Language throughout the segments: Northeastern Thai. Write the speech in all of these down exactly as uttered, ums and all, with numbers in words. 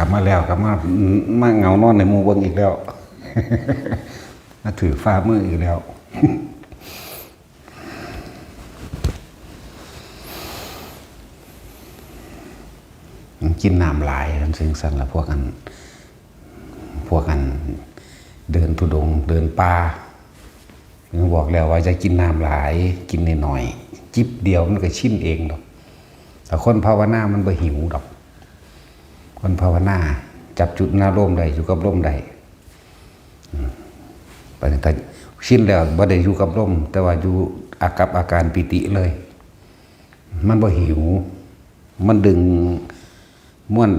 กลับมาแล้ว กลับมา มาเหงานอนให้หมู่เบิ่งอีกแล้ว มาถือฝ่ามืออีกแล้ว กินน้ำหลาย จั่งซั่นล่ะ พวกอัน พวกอัน เดินธุดงค์ เดินป่า ยังบอกแล้วว่าอย่ากินน้ำหลาย กินน้อยๆ จิบเดียวมันก็ชินเองดอก แต่คนภาวนามันบ่หิวดอก คนภาวนาจับจุดอารมณ์ได้ อยู่กับลมได้ อืม ปานนี้ก็ชินแล้ว บ่ได้อยู่กับลม แต่ว่าอยู่อากับอาการปีติเลย มันบ่หิว มันดึงมวล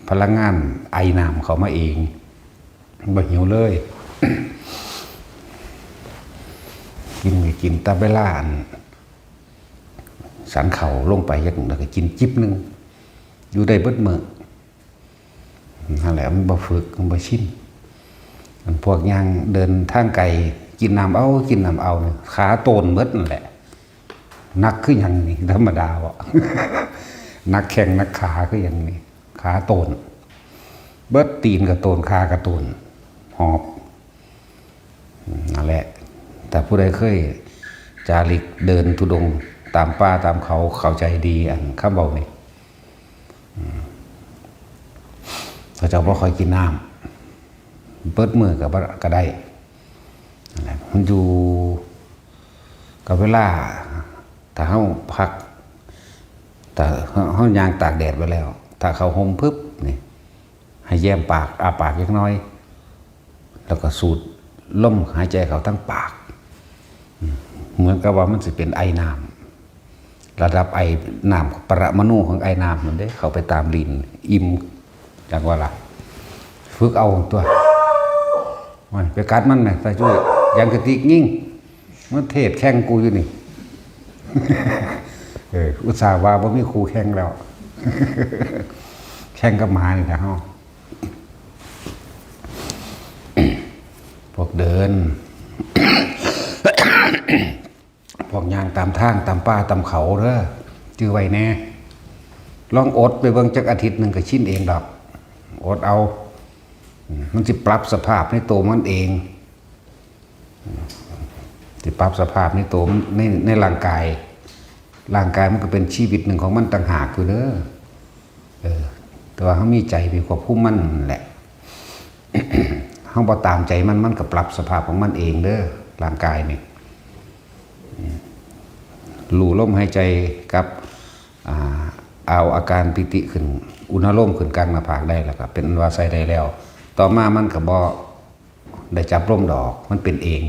พลังงานไอน้ำเข้ามาเอง บ่หิวเลย กินก็กินแต่เวลาอัน สันข้าวลงไปจักหน่อย แล้วก็กินจิบหนึ่ง อยู่ได้เบิดมื้อ นั่นแหละ มันบ่ฝึก มันบ่ชิน อันพวกย่างเดินทางไกล กินน้ำเอา กินน้ำเอาเนี่ย ขาโตนเบิดนั่นแหละ หนักคือหยังนี่ ธรรมดาบ่ หนักแข้งหนักขาคือหยังนี่ ขาโตน เบิด ตีนก็โตน ขาก็โตน หอบ นั่นแหละ แต่ผู้ใดเคยจาริกเดินธุดงค์ตามป่าตามเขา เข้าใจดีอันคำเว้านี่ อืม เขาเจ้าบ่ค่อยกินน้ำ เบิดมื้อก็บ่ ก็ได้ นั่นแหละ มันอยู่กับเวลา ถ้าเฮาพัก ถ้าเฮา เฮาย่างตากแดดไว้แล้ว ถ้าเข้าฮ่มพึบนี่ ให้แย้มปาก อ้าปากจักหน่อย แล้วก็สูดลมหายใจเข้าทางปาก อืม เหมือนกับว่ามันสิเป็นไอน้ำ ระดับไอน้ำ ปรมาณูของไอน้ำนั่นเด้ เข้าไปตามลิ้น อิ่ม จั่งว่าล่ะ ฝึกเอาตัว มันไปกัดมันแหม ตาจุ้ย ยังกระติกยิง มันเทศแข่งกูอยู่นี่ เออ อุตส่าห์ว่าบ่มีครูแข่งแล้ว แข่งกับหมานี่แหละเฮา พวกเดิน พวกย่างตามทาง ตามป่า ตามเขาเด้อ จื่อไว้แน่ ลองอดไปเบิ่งจักอาทิตย์หนึ่งก็ชินเองดอก อดเอา อืม มันสิปรับสภาพในตัวมันเอง อืม สิปรับสภาพในตัวมัน ใน ในร่างกาย ร่างกายมันก็เป็นชีวิตหนึ่งของมันต่างหากอยู่เด้อ เออ แต่ว่าเฮามีใจไปควบคุมมันนั่นแหละ เฮาบ่ตามใจมัน มันก็ปรับสภาพของมันเองเด้อ ร่างกายนี่ อืม รู้ลมหายใจกับ อ่า เอาอาการปีติขึ้น อุณาโลมขึ้นกลางหน้าผากได้แล้วก็เป็นอันว่าใช้ได้แล้ว ต่อมามันก็บ่ได้จับลมดอก มันเป็นเอง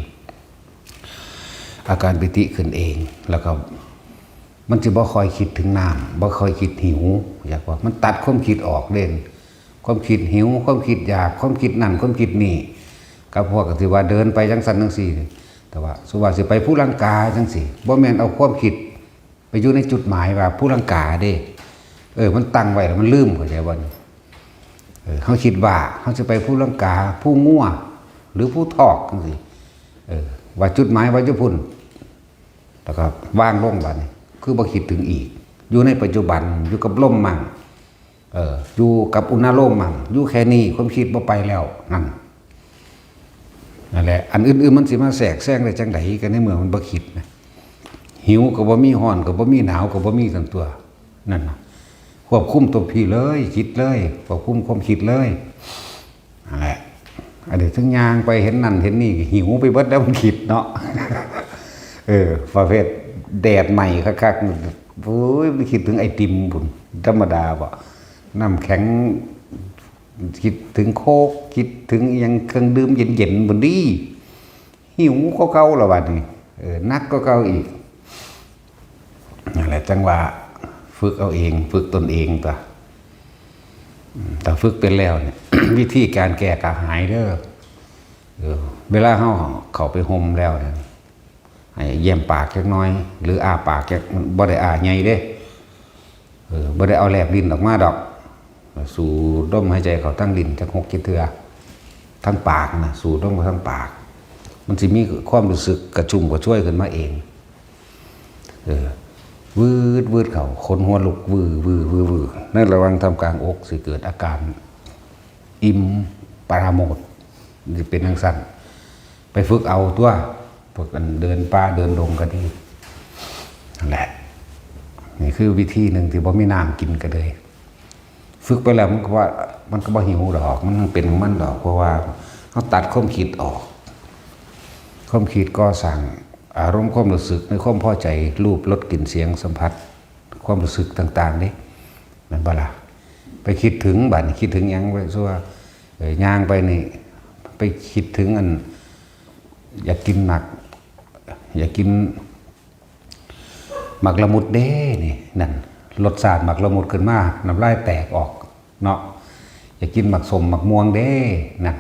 อาการปีติขึ้นเอง แล้วก็มันสิบ่ค่อยคิดถึงน้ำ บ่ค่อยคิดหิว อยากว่ามันตัดความคิดออกเด่น ความคิดหิว ความคิดอยาก ความคิดนั่น ความคิดนี่ กับพวกที่ว่าเดินไปจั่งซั่นจั่งซี้ แต่ว่าสมมุติว่าสิไปภูลังกาจั่งซี้ บ่แม่นเอาความคิดไปอยู่ในจุดหมายว่าภูลังกาเด้ เออ มันตั้งไว้แล้วมันลืม เข้าใจบ่นี่ เออ เฮาคิดว่าเฮาสิไปภูลังกา ภูงัว หรือภูทอกจั่งซี้ เออ ว่าจุดหมายว่าอยู่พุ้น แล้วก็วางลงบัดนี้ คือบ่คิดถึงอีก อยู่ในปัจจุบัน อยู่กับลมมั่ง เออ อยู่กับอุณาโลมมั่ง อยู่แค่นี้ ความคิดบ่ไปแล้ว นั่น นั่นแหละ อันอื่นๆมันสิมาแทรกแซงได้จั่งใด ก็ในเมื่อมันบ่คิดนะ หิวก็บ่มี ร้อนก็บ่มี หนาวก็บ่มี ซั่นตัว นั่นน่ะ ควบคุมตัวพี้เลย คิดเลย ควบคุมความคิดเลย นั่นแหละ อันนี้ถึงย่างไปเห็นนั่นเห็นนี่ หิวไปเบิดแล้วมันคิดเนาะ เออ ประเภทแดดใหม่คักๆ โอ้ย มันคิดถึงไอติมพุ้น ธรรมดาบ่ น้ำแข็ง คิดถึงโค้ก คิดถึงอิหยังเครื่องดื่มเย็นๆ พุ้นดี หิวกว่าเก่าแล้วบัดนี้ เออ หนักกว่าเก่าอีก นั่นแหละ จั่งว่าฝึกเอาเอง ฝึกตนเองตัว อืม ถ้าฝึกเป็นแล้วเนี่ย วิธีการแก้ก็หายเด้อ เออ เวลาเฮาเข้าไปฮ่มแล้วเนี่ย ให้แย้มปากจักหน่อย หรืออ้าปากจัก บ่ได้อ้าใหญ่เด้ เออ บ่ได้เอาแลบลิ้นออกมาดอก สูดลมหายใจเข้าทางลิ้นจักหกเจ็ดเทื่อ ทางปากนะ สูดลมเข้าทางปาก มันสิมีความรู้สึกกระชุ่มกระชวยขึ้นมาเอง เออ วืดวืดเขา ขนหัวลุก วือวือวือวือ ในระหว่างท่ามกลางอกสิเกิดอาการอิ่มปราโมทย์ สิเป็นจั่งซั้น ไปฝึกเอาตัว พวกอันเดินป่าเดินดงก็ดี นั่นแหละ นี่คือวิธีหนึ่งที่บ่มีน้ำกินก็เลย ฝึกไปแล้วมันก็ว่า มันก็บ่หิวดอก มันเป็นของมันดอก เพราะว่าเราตัดความคิดออก ความคิดก่อสร้างอารมณ์ความรู้สึกในความพอใจ รูป รส กลิ่น เสียง สัมผัส ความรู้สึกต่างๆนี่ แม่นบ่ล่ะ ไปคิดถึง บัดนี้คิดถึงหยัง ไปซั่ว เอ่อ ย่างไปนี่ ไปคิดถึงอัน อยากกินหมาก อยากกินหมากละมุดเด้นี่ นั่น รสชาติหมากละมุดขึ้นมา น้ำลายแตกออกเนาะ อยากกินหมากส้มหมากม่วงเด้ นั่น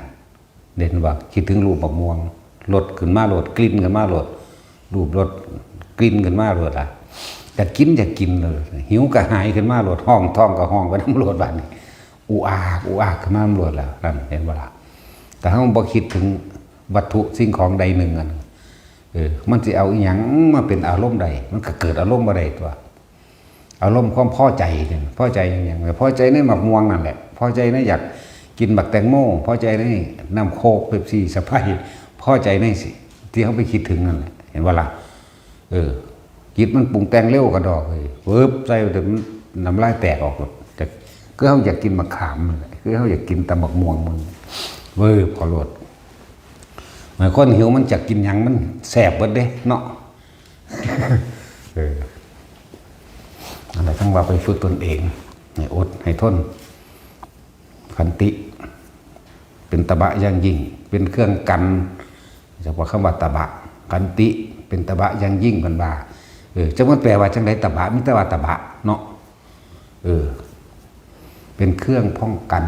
เด่นว่าคิดถึงรูปหมากม่วง รสขึ้นมาโลด กลิ่นขึ้นมาโลด รูป รส กลิ่นขึ้นมาโลดล่ะ อยากกิน อยากกินเลย หิวกระหายขึ้นมาโลด ฮ้อง ท้องก็ฮ้องไปนำโลด บัดนี้ อุอาก อุอากขึ้นมานำโลดแล้ว นั่น เห็นบ่ล่ะ แต่เฮาบ่คิดถึงวัตถุสิ่งของใดหนึ่งอัน เออ มันสิเอาอิหยังมาเป็นอารมณ์ใด มันก็เกิดอารมณ์บ่ได้ตัว อารมณ์ความพอใจเนี่ย พอใจอิหยัง พอใจในหมากม่วงนั่นแหละ พอใจในอยากกินบักแตงโม พอใจในน้ำโค้ก เป๊ปซี่ สไปร์ พอใจในสิ ที่เฮาไปคิดถึงนั่นแหละ เห็นบ่ล่ะ เออ จิตมันปรุงแต่งเร็วกะดอกเลย เวิบใส่ แต่มันน้ำลายแตกออกหมด แต่คือเฮาอยากกินมะขามนั่นแหละ คือเฮาอยากกินแต่หมากม่วงมัน เวิบเขาโลด หมายคนหิวมันอยากกินหยังมันแซ่บเบิดเด้เนาะ เออ นั่นแหละ จั่งว่าไปฝึกตนเอง ให้อด ให้ทน ขันติ เป็นตบะอย่างยิ่ง เป็นเครื่องกัน เฉพาะคำว่าตบะ ขันติ เป็นตบะอย่างยิ่ง เพิ่นว่า เออ จักมันแปลว่าจั่งใด ตบะ มีแต่ว่าตบะเนาะ เออ เป็นเครื่องป้องกัน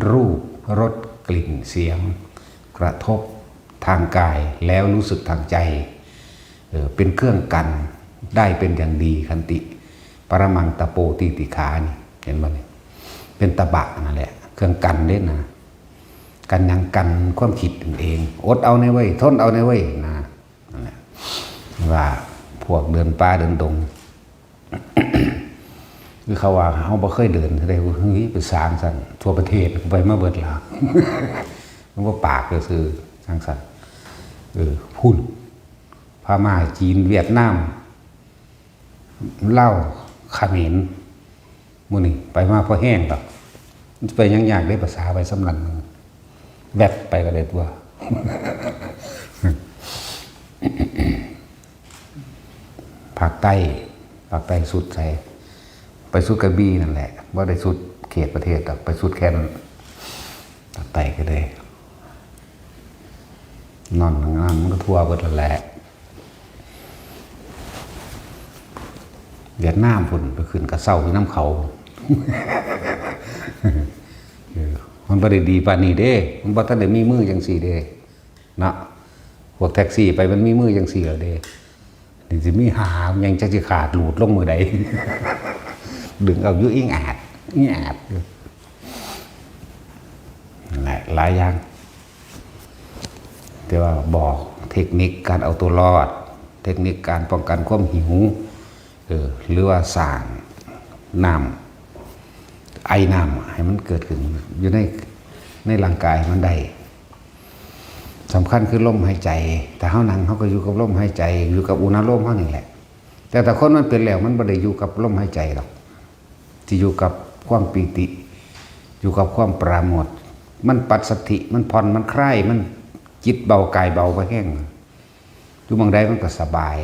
รูป รส กลิ่น เสียง กระทบทางกาย แล้วรู้สึกทางใจ เออ เป็นเครื่องกันได้เป็นอย่างดี ขันติ ปรมังตะโป ตีติขานี่ เห็นบ่นี่ เป็นตบะนั่นแหละ เครื่องกันเด้นะ กันหยัง กันความคิดนั่นเอง อดเอาแน่เว้ย ทนเอาแน่เว้ยนะ นั่นแหละ ว่าพวกเดินป่าเดินดง คือเขาว่าเฮาบ่เคยเดินได้ เฮ้ย ไปสร้างซั่น ทั่วประเทศไปมาเบิดแล้ว มันบ่ปากซื่อๆ จั่งซั่น เออ พุ้น พม่า จีน เวียดนาม ลาว เขมร หมู่นี้ไปมาพอแฮงดอก มันสิไปหยังยากเด้ ภาษาไปส่ำนั้น แว็บไปก็ได้ตัว ภาคใต้ ภาคใต้สุดไส ไปสุดกระบี่นั่นแหละ บ่ได้สุดเขตประเทศดอก ไปสุดแค่นั้น ภาคใต้ก็ได้ นอนนั่งนอนมันก็ทั่วเบิดแล้วแหละ เวียดนามพุ้นไปขึ้นกระเซ้าอยู่นำเขา เออ มันบ่ได้ดีปานนี้เด้ มันบ่ทันได้มีมือจั่งซี้เด้ เนาะ พวกแท็กซี่ไปมันมีมือจั่งซี้แล้วเด้ นี่สิมีหาหยังจักสิขาดหลุดลงมื้อใด ดึงเอาอยู่อิงอาด อิงอาดอยู่ นั่นแหละ หลายอย่าง แต่ว่าบอกเทคนิคการเอาตัวรอด เทคนิคการป้องกันความหิว เออ หรือว่าสร้างน้ำ ไอน้ำให้มันเกิดขึ้นอยู่ใน ในร่างกายมันได้ สำคัญคือลมหายใจ ถ้าเฮานั่งเฮาก็อยู่กับลมหายใจ อยู่กับอุณหภูมิเฮานี่แหละ แต่ถ้าคนมันเป็นแล้วมันบ่ได้อยู่กับลมหายใจดอก สิอยู่กับความปีติ อยู่กับความปราโมทย์ มันปัสสัทธิ มันผ่อน มันคลาย มันจิตเบากายเบาไปแฮง อยู่หม่องใดมันก็สบาย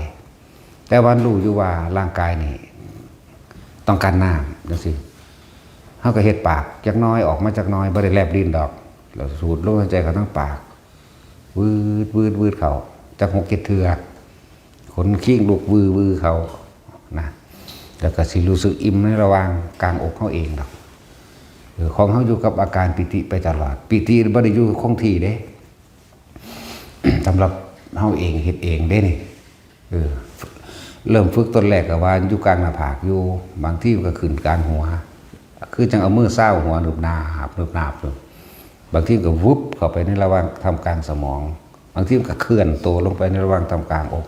แต่ว่ารู้อยู่ว่าร่างกายนี่ต้องการน้ำจั่งซี้ เฮาก็เฮ็ดปากจักหน่อย ออกมาจักหน่อย บ่ได้แลบลิ้นดอก แล้วสูดลมหายใจเข้าทางปาก วืด วืด วืดเข้า จักหกเจ็ดเทื่อ ขนคิงลุกวือวือเข้า นะ แล้วก็สิรู้สึกอิ่มในระหว่างกลางอกเฮาเองดอก เออ ของเฮาอยู่กับอาการปีติไปตลอด ปีติบ่ได้อยู่คงที่เด้ สำหรับเฮาเอง เฮ็ดเองเด้นี่ เออ เริ่มฝึกตอนแรกก็ว่าอยู่กลางหน้าผากอยู่ บางทีมันก็ขึ้นกลางหัว คือจั่งเอามือซาวหัว นึบนาบ นึบนาบอยู่ บางทีมันก็วุบเข้าไปในระหว่างท่ามกลางสมอง บางทีมันก็เคลื่อนตัวลงไปในระหว่างท่ามกลางอก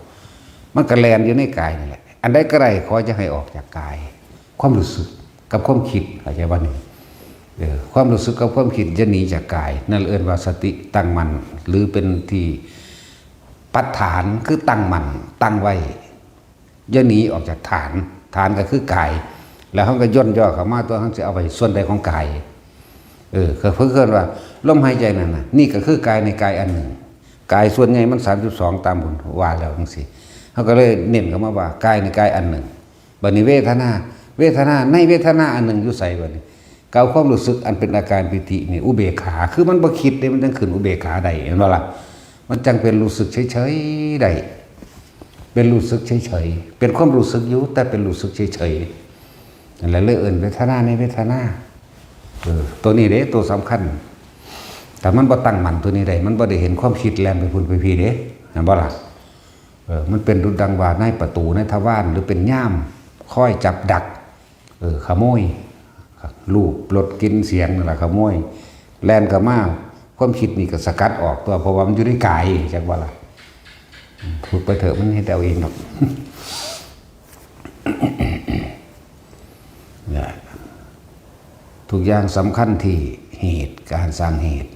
มันก็แล่นอยู่ในกายนี่แหละ อันใดก็ได้ ขออย่าให้ออกจากกาย ความรู้สึกกับความคิด เข้าใจบ่นี่? เออ ความรู้สึกกับความคิดอย่าหนีจากกาย นั่นเอิ้นว่าสติตั้งมั่น หรือเป็นที่ปัฏฐาน คือตั้งมั่น ตั้งไว้ อย่าหนีออกจากฐาน ฐานก็คือกาย แล้วเฮาก็ย่นย่อเข้ามา ตัวเฮาสิเอาไว้ส่วนใดของกาย เออ ก็เพิ่นเอิ้นว่าลมหายใจนั่นน่ะ นี่ก็คือกายในกายอันหนึ่ง กายส่วนใหญ่มันสามสิบสอง ตามบุญว่าแล้วจังซี่ เฮาก็เลยเน้นเข้ามาว่ากายในกายอันหนึ่ง บัดนี้เวทนา เวทนาในเวทนาอันหนึ่งอยู่ไสบัดนี้ ก็เอาความรู้สึกอันเป็นอาการปีตินี่ อุเบกขา คือมันบ่คิดเด้ มันจั่งขึ้นอุเบกขาได้ เห็นบ่ล่ะ? มันจั่งเป็นรู้สึกเฉยๆได้ เป็นรู้สึกเฉยๆ เป็นความรู้สึกอยู่ แต่เป็นรู้สึกเฉยๆ นั่นแหละเลยเอิ้นเวทนาในเวทนา เออ ตัวนี้เด้ ตัวสำคัญ ถ้ามันบ่ตั้งมั่นตัวนี้ได้ มันบ่ได้เห็นความคิดแล่นไปพุ้นไปพี้เด้ เห็นบ่ล่ะ? เออ มันเป็นดุจดังว่านายประตูนายทวาร หรือเป็นยามคอยจับดัก เออ ขโมย รูปรสกลิ่นเสียงนั่นล่ะขโมย แล่นเข้ามา ความคิดนี่ก็สกัดออกตัว เพราะว่ามันอยู่ในกาย จักบ่ล่ะ? อืม ฝึกไปเถอะ มันเฮ็ดเอาเองดอก เนี่ย ทุกอย่างสำคัญที่เหตุ การสร้างเหตุ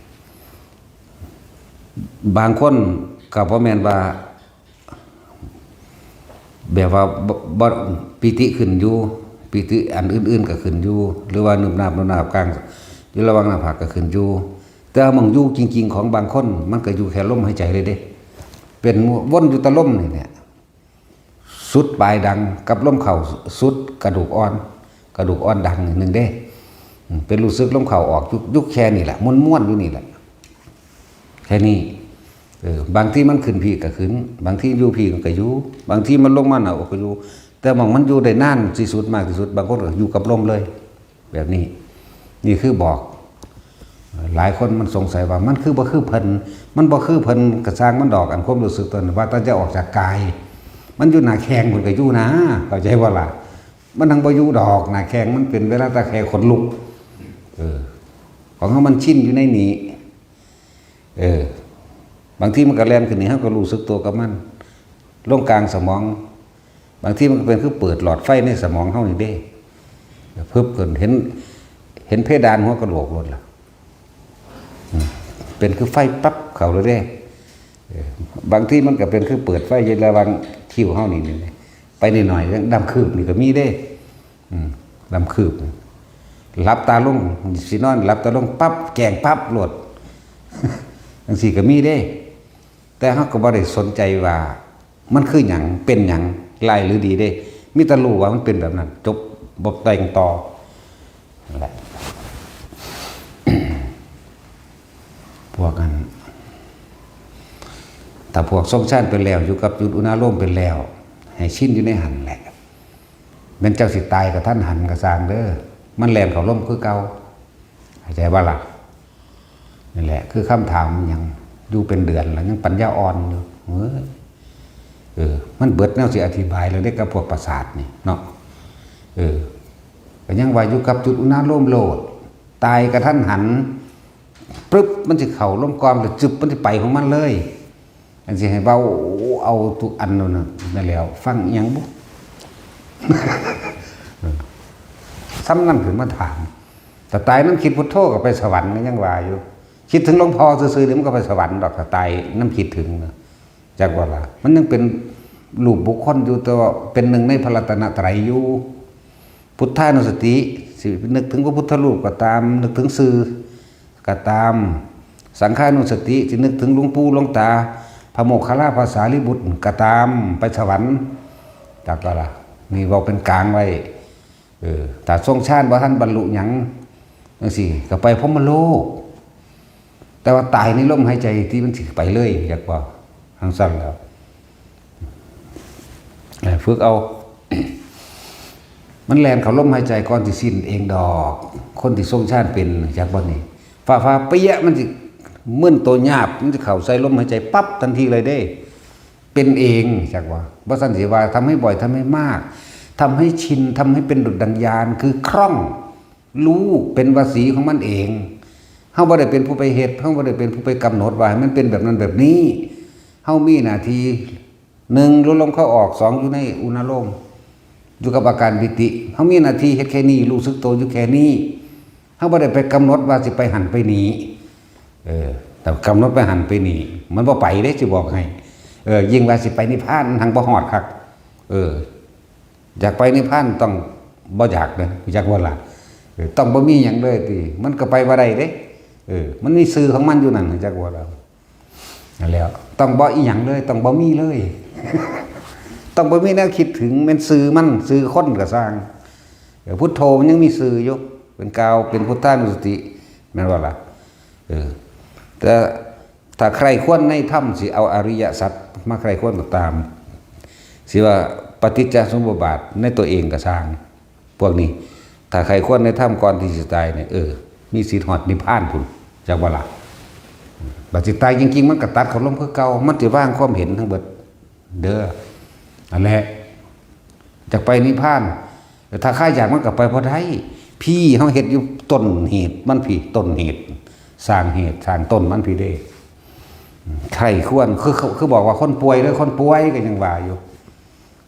บางคนก็บ่แม่นว่า แบบว่าบ่ บ่ ปีติขึ้นอยู่ ปีติอันอื่นๆก็ขึ้นอยู่ หรือว่านึบนาบนึบนาบกลาง อยู่ระหว่างหน้าผากก็ขึ้นอยู่ แต่ว่าหม่องอยู่จริงๆของบางคน มันก็อยู่แค่ลมหายใจเลยเด้ เป็นวนอยู่แต่ลมนี่แหละ สุดปลายดังกับลมเข้าสุดกระดูกอ่อน กระดูกอ่อนดังหนึ่งเด้ อืม เป็นรู้สึกลมเข้าออก อยู่ อยู่แค่นี้แหละ ม้วนๆอยู่นี่แหละ แค่นี้ เออ บางทีมันขึ้นพี้ก็ขึ้น บางทีอยู่พี้มันก็อยู่ บางทีมันลงมาหน้าอกก็อยู่ แต่หม่องมันอยู่ได้นานที่สุด มากที่สุด บางคนก็อยู่กับลมเลย แบบนี้ นี่คือบอก หลายคนมันสงสัยว่ามันคือบ่คือเพิ่น มันบ่คือเพิ่นก็ซ่างมันดอก อันความรู้สึกตัวนั้น ว่าแต่จะออกจากกาย มันอยู่หน้าแข้งพุ้นก็อยู่นะ เข้าใจบ่ล่ะ? มันทั้งบ่อยู่ดอก หน้าแข้งมันเป็นเวลาแต่แค่ขนลุก เออ ของเฮามันชินอยู่ในนี้ เออ บางทีมันก็แล่นขึ้นนี่ เฮาก็รู้สึกตัวกับมัน ลงกลางสมอง บางทีมันก็เป็นคือเปิดหลอดไฟในสมองเฮานี่เด้ พึบขึ้น เห็น เห็นเพดานหัวกะโหลกโลดล่ะ อืม เป็นคือไฟปั๊บเข้าเลยเด้ เออ บางทีมันก็เป็นคือเปิดไฟอยู่ระหว่างคิ้วเฮานี่ นี่ ไปนิดหน่อยๆ ดำคืบนี่ก็มีเด้ อืม ดำคืบ หลับตาลง สินอน หลับตาลงปั๊บ แจ้งปั๊บโลด จั่งซี้ก็มีเด้ แต่เฮาก็บ่ได้สนใจว่ามันคือหยัง เป็นหยัง ร้ายหรือดีเด้ มีแต่รู้ว่ามันเป็นแบบนั้น จบ บ่แต่งต่อ นั่นแหละ พวกอัน ถ้าพวกทรงฌานเป็นแล้ว อยู่กับจุดอุณาโลมเป็นแล้ว ให้ชินอยู่ในหั่นแหละ แม่นเจ้าสิตายกะทันหันกะซ่างเด้อ มันแล่นเข้าลมคือเก่า เข้าใจบ่ล่ะ? นั่นแหละ คือคำถามหยัง อยู่เป็นเดือนแล้วยังปัญญาอ่อนอยู่ เอ้ย เออ มันเบิดแนวสิอธิบายแล้วเด้ กับพวกประสาทนี่เนาะ เออ ก็ยังว่าอยู่กับจุดอุณาโลมโลด ตายกะทันหัน ปึ๊บ มันสิเข้าลมก่อน แล้วจึบ มันสิไปของมันเลย อันสิให้เว้าเอาทุกอันนั่นน่ะ นั่นแหล้ว ฟังอิหยังบุ เออ ซ้ำนั่นขึ้นมาถาม ถ้าตายนำคิดพุทโธก็ไปสวรรค์ ก็ยังว่าอยู่ คิดถึงหลวงพ่อซื่อๆ นี่มันก็ไปสวรรค์ดอก ถ้าตายนำคิดถึงนะ จักว่าล่ะ มันยังเป็นรูปบุคคลอยู่ แต่ว่าเป็นหนึ่งในพระรัตนตรัยอยู่ พุทธานุสติ สินึกถึงพระพุทธรูปก็ตาม นึกถึงชื่อก็ตาม สังฆานุสติ สินึกถึงหลวงปู่หลวงตา พระโมคคัลลา พระสารีบุตรก็ตาม ไปสวรรค์ จักว่าล่ะ นี่เว้าเป็นกลางไว้ เออ ถ้าทรงฌานบ่ทันบรรลุหยังจั่งซี้ ก็ไปพรหมโลก แต่ว่าตายในลมหายใจที่มันสิไปเลย จักว่าจั่งซั้นแล้ว เออ ฝึกเอา มันแล่นเข้าลมหายใจก่อนสิสิ้นเองดอก คนที่ทรงฌานเป็น จักบ่นี่ ฟ้าๆ เปี้ยะ มันสิมึนตัวหยาบ มันสิเข้าใส่ลมหายใจปั๊บทันทีเลยเด้ เป็นเอง จักว่า บ่ซั้นสิว่าทำให้บ่อย ทำให้มาก ทำให้ชิน ทำให้เป็นดุจดังญาณ คือคล่อง รู้ เป็นวสีของมันเอง เฮาบ่ได้เป็นผู้ไปเฮ็ด เฮาบ่ได้เป็นผู้ไปกำหนดว่าให้มันเป็นแบบนั้นแบบนี้ เฮามีหน้าที่ หนึ่ง รู้ลมเข้าออก สอง อยู่ในอุณาโลม อยู่กับอาการปีติ เฮามีหน้าที่เฮ็ดแค่นี้ รู้สึกตัวอยู่แค่นี้ เฮาบ่ได้ไปกำหนดว่าสิไปหั่นไปนี่ เออ แต่กำหนดไปหั่นไปนี่ มันบ่ไปเด้ สิบอกให้ เออ ยิ่งว่าสิไปนิพพาน มันหังบ่ฮอดคัก เออ อยากไปนิพพานต้องบ่อยากเด้ อยากบ่ล่ะ เออ ต้องบ่มีหยังเลยติ มันก็ไปบ่ได้เด้ เออ มันมีซื่อของมันอยู่นั่น จักว่าล่ะ นั่นแหล้ว ต้องบ่อีหยังเลย ต้องบ่มีเลย ต้องบ่มีแนวคิดถึง แม่นซื่อมัน ซื่อคนก็ซ่าง เออ พุทโธมันยังมีซื่ออยู่ เป็นกาว เป็นพุทธานุสติ แม่นบ่ล่ะ เออ แต่ถ้าใคร่ครวญในธรรม สิเอาอริยสัจมาใคร่ครวญก็ตาม สิว่าปฏิจจสมุปบาทในตัวเองก็ซ่าง พวกนี้ ถ้าใคร่ครวญในธรรมก่อนที่สิตายเนี่ย เออ มีสิทธิ์ฮอดนิพพานพุ้น จักบ่ล่ะ บัดสิตายจริงๆ มันก็ตัดเข้าลงคือเก่า มันสิวางความเห็นทั้งเบิด เด้อ อันแหละ จักไปนิพพาน แต่ถ้าใคร่อยากมันก็ไปบ่ได้ พี้ เฮาเฮ็ดอยู่ต้นเหตุมันพี้ ต้นเหตุ สร้างเหตุ สร้างต้นมันพี้เด้ ใคร่ครวญ คือ คือ คือบอกว่าคนป่วยเด้อ คนป่วยก็ยังว่าอยู่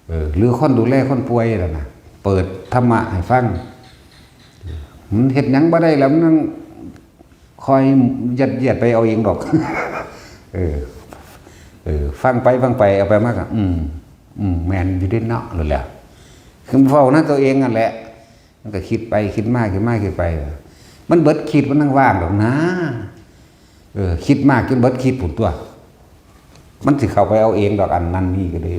เออ หรือคนดูแลคนป่วยนั่นน่ะ เปิดธรรมะให้ฟัง มันเฮ็ดหยังบ่ได้แล้ว มันนั่งคอยยัดเยียดไปเอาเองดอก เออ เออ ฟังไปฟังไป เอาไปมากะ อืม อืม แม่นอยู่เด้เนาะ นั่นแหละ คือเฝ้านะตัวเองนั่นแหละ มันก็คิดไปคิดมา คิดมาคิดไป มันเบิดคิด มันนั่งว่างดอกนะ เออ คิดมากจนเบิดคิดพุ้นตั๊ว มันสิเข้าไปเอาเองดอก อันนั้นนี่ก็ดี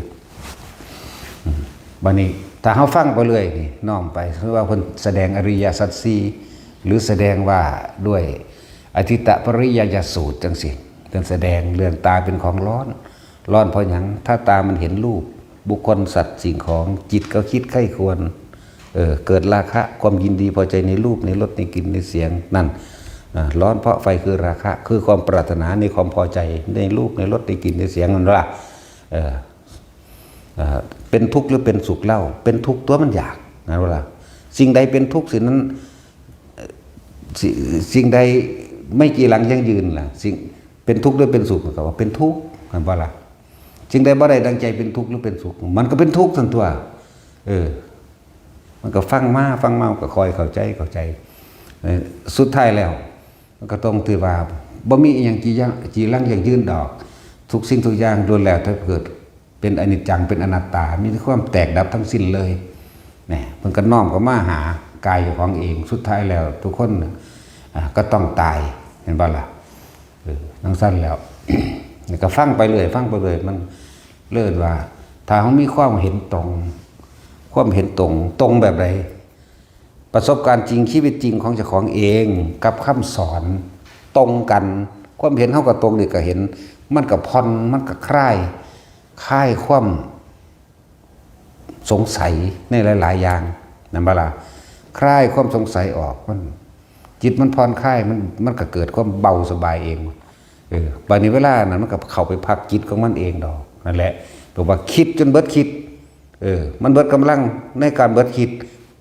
อืม บัดนี้ ถ้าเฮาฟังไปเรื่อยนี่ น้อมไป คือว่าเพิ่นแสดงอริยสัจสี่ หรือแสดงว่าด้วยอทิตตปริยายสูตรจังซี่ เพิ่นแสดงเรื่องตาเป็นของร้อน ร้อนเพราะหยัง ถ้าตามันเห็นรูป บุคคล สัตว์ สิ่งของ จิตก็คิดใคร่ครวญ เออ เกิดราคะ ความยินดีพอใจในรูป ในรส ในกลิ่น ในเสียง นั่น อ่า ร้อนเพราะไฟคือราคะ คือความปรารถนาในความพอใจในรูป ในรส ในกลิ่น ในเสียง นั่นว่า เออ เอ่อ เป็นทุกข์หรือเป็นสุขเล่า เป็นทุกข์ตั๊ว มันอยาก นั่นว่า สิ่งใดเป็นทุกข์สิ่งนั้น เอ่อ สิ-, สิ่งใดไม่จีรังยั่งยืนล่ะ สิ่ง เป็นทุกข์หรือเป็นสุข ก็ว่าเป็นทุกข์ นั่นว่าล่ะ สิ่งใดบ่ได้ดังใจเป็นทุกข์หรือเป็นสุข มันก็เป็นทุกข์ซั่นตั๊ว เออ มันก็ฟังมา ฟังมา มันก็ค่อยเข้าใจ เข้าใจ เออ สุดท้ายแล้ว มันก็ต้องถือว่าบ่มีอีหยังจียัง จีรังยั่งยืนดอก ทุกสิ่งทุกอย่างล้วนแล้วแต่เกิดเป็นอนิจจัง เป็นอนัตตา มีแต่ความแตกดับทั้งสิ้นเลย แหม มันก็น้อมเข้ามาหากายเจ้าของเอง สุดท้ายแล้วทุกคนน่ะ อ่า ก็ต้องตาย เห็นบ่ล่ะ เออ จั่งซั้นแล้ว นี่ก็ฟังไปเรื่อย ฟังไปเรื่อย มันเลิศว่า ถ้าเฮามีความเห็นตรง ความเห็นตรง ตรงแบบใด ประสบการณ์จริง ชีวิตจริงของเจ้าของเอง กับคำสอนตรงกัน ความเห็นเฮาก็ตรง นี่ก็เห็น มันก็ผ่อน มันก็คลาย คลายความ สงสัยในหลายๆ อย่าง นั่นบ่ล่ะ คลายความสงสัยออก มัน จิตมันผ่อนคลาย มัน มันก็เกิดความเบาสบายเอง เออ บัดนี้เวลานั้นมันก็เข้าไปพักจิตของมันเองดอก นั่นแหละ บอกว่าคิดจนเบิดคิด เออ มันเบิดกำลังในการเบิดคิด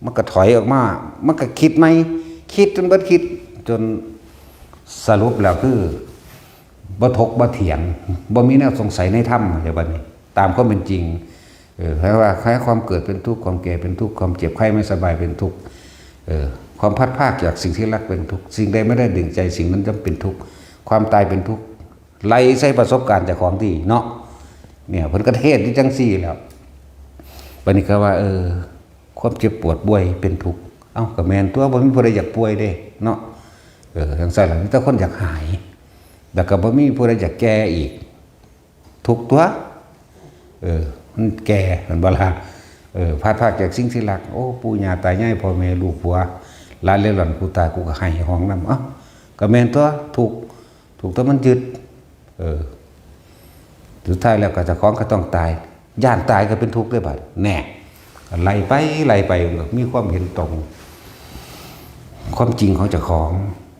มันก็ถอยออกมา มันก็คิดใหม่ คิดจนเบิดคิด จนสรุปแล้วคือ บ่ถกบ่เถียง บ่มีแนวสงสัยในธรรม เดี๋ยวบัดนี้ ตามความเป็นจริง เออ แปลว่า แค่ความเกิดเป็นทุกข์ ความแก่เป็นทุกข์ ความเจ็บไข้ไม่สบายเป็นทุกข์ เออ ความพลัดพรากจากสิ่งที่รักเป็นทุกข์ สิ่งใดไม่ได้ดั่งใจ สิ่งนั้นย่อมเป็นทุกข์ ความตายเป็นทุกข์ ไล่ใส่ประสบการณ์เจ้าของติเนาะ เนี่ย เพิ่นก็เทศน์อยู่จั่งซี้แหล้ว บัดนี้ก็ว่า เออ ความเจ็บปวดป่วยเป็นทุกข์ เอ้า ก็แม่นตั๊ว บ่มีผู้ใดอยากป่วยเด้ เนาะ เออ จั่งซั้นล่ะ มีแต่คนอยากหาย แล้วก็บ่มีผู้ใดอยากแก่อีก ทุกข์ตั๊ว เออ มันแก่ แม่นบ่ล่ะ เออ พลัดพรากจากสิ่งที่รัก โอ้ ปู่ย่าตายาย พ่อแม่ลูกผัว หลานเร่ร่อน กูตาย กูก็ไห้ฮ้องนำ เอ้า ก็แม่นตั๊ว ทุกข์ ทุกข์ตั๊ว มันยึด เออ สุดท้ายแล้วก็เจ้าของก็ต้องตาย ย้านตายก็เป็นทุกข์เด้บัด แน่ ไล่ไป ไล่ไป มีความเห็นตรง ความจริงของเจ้าของ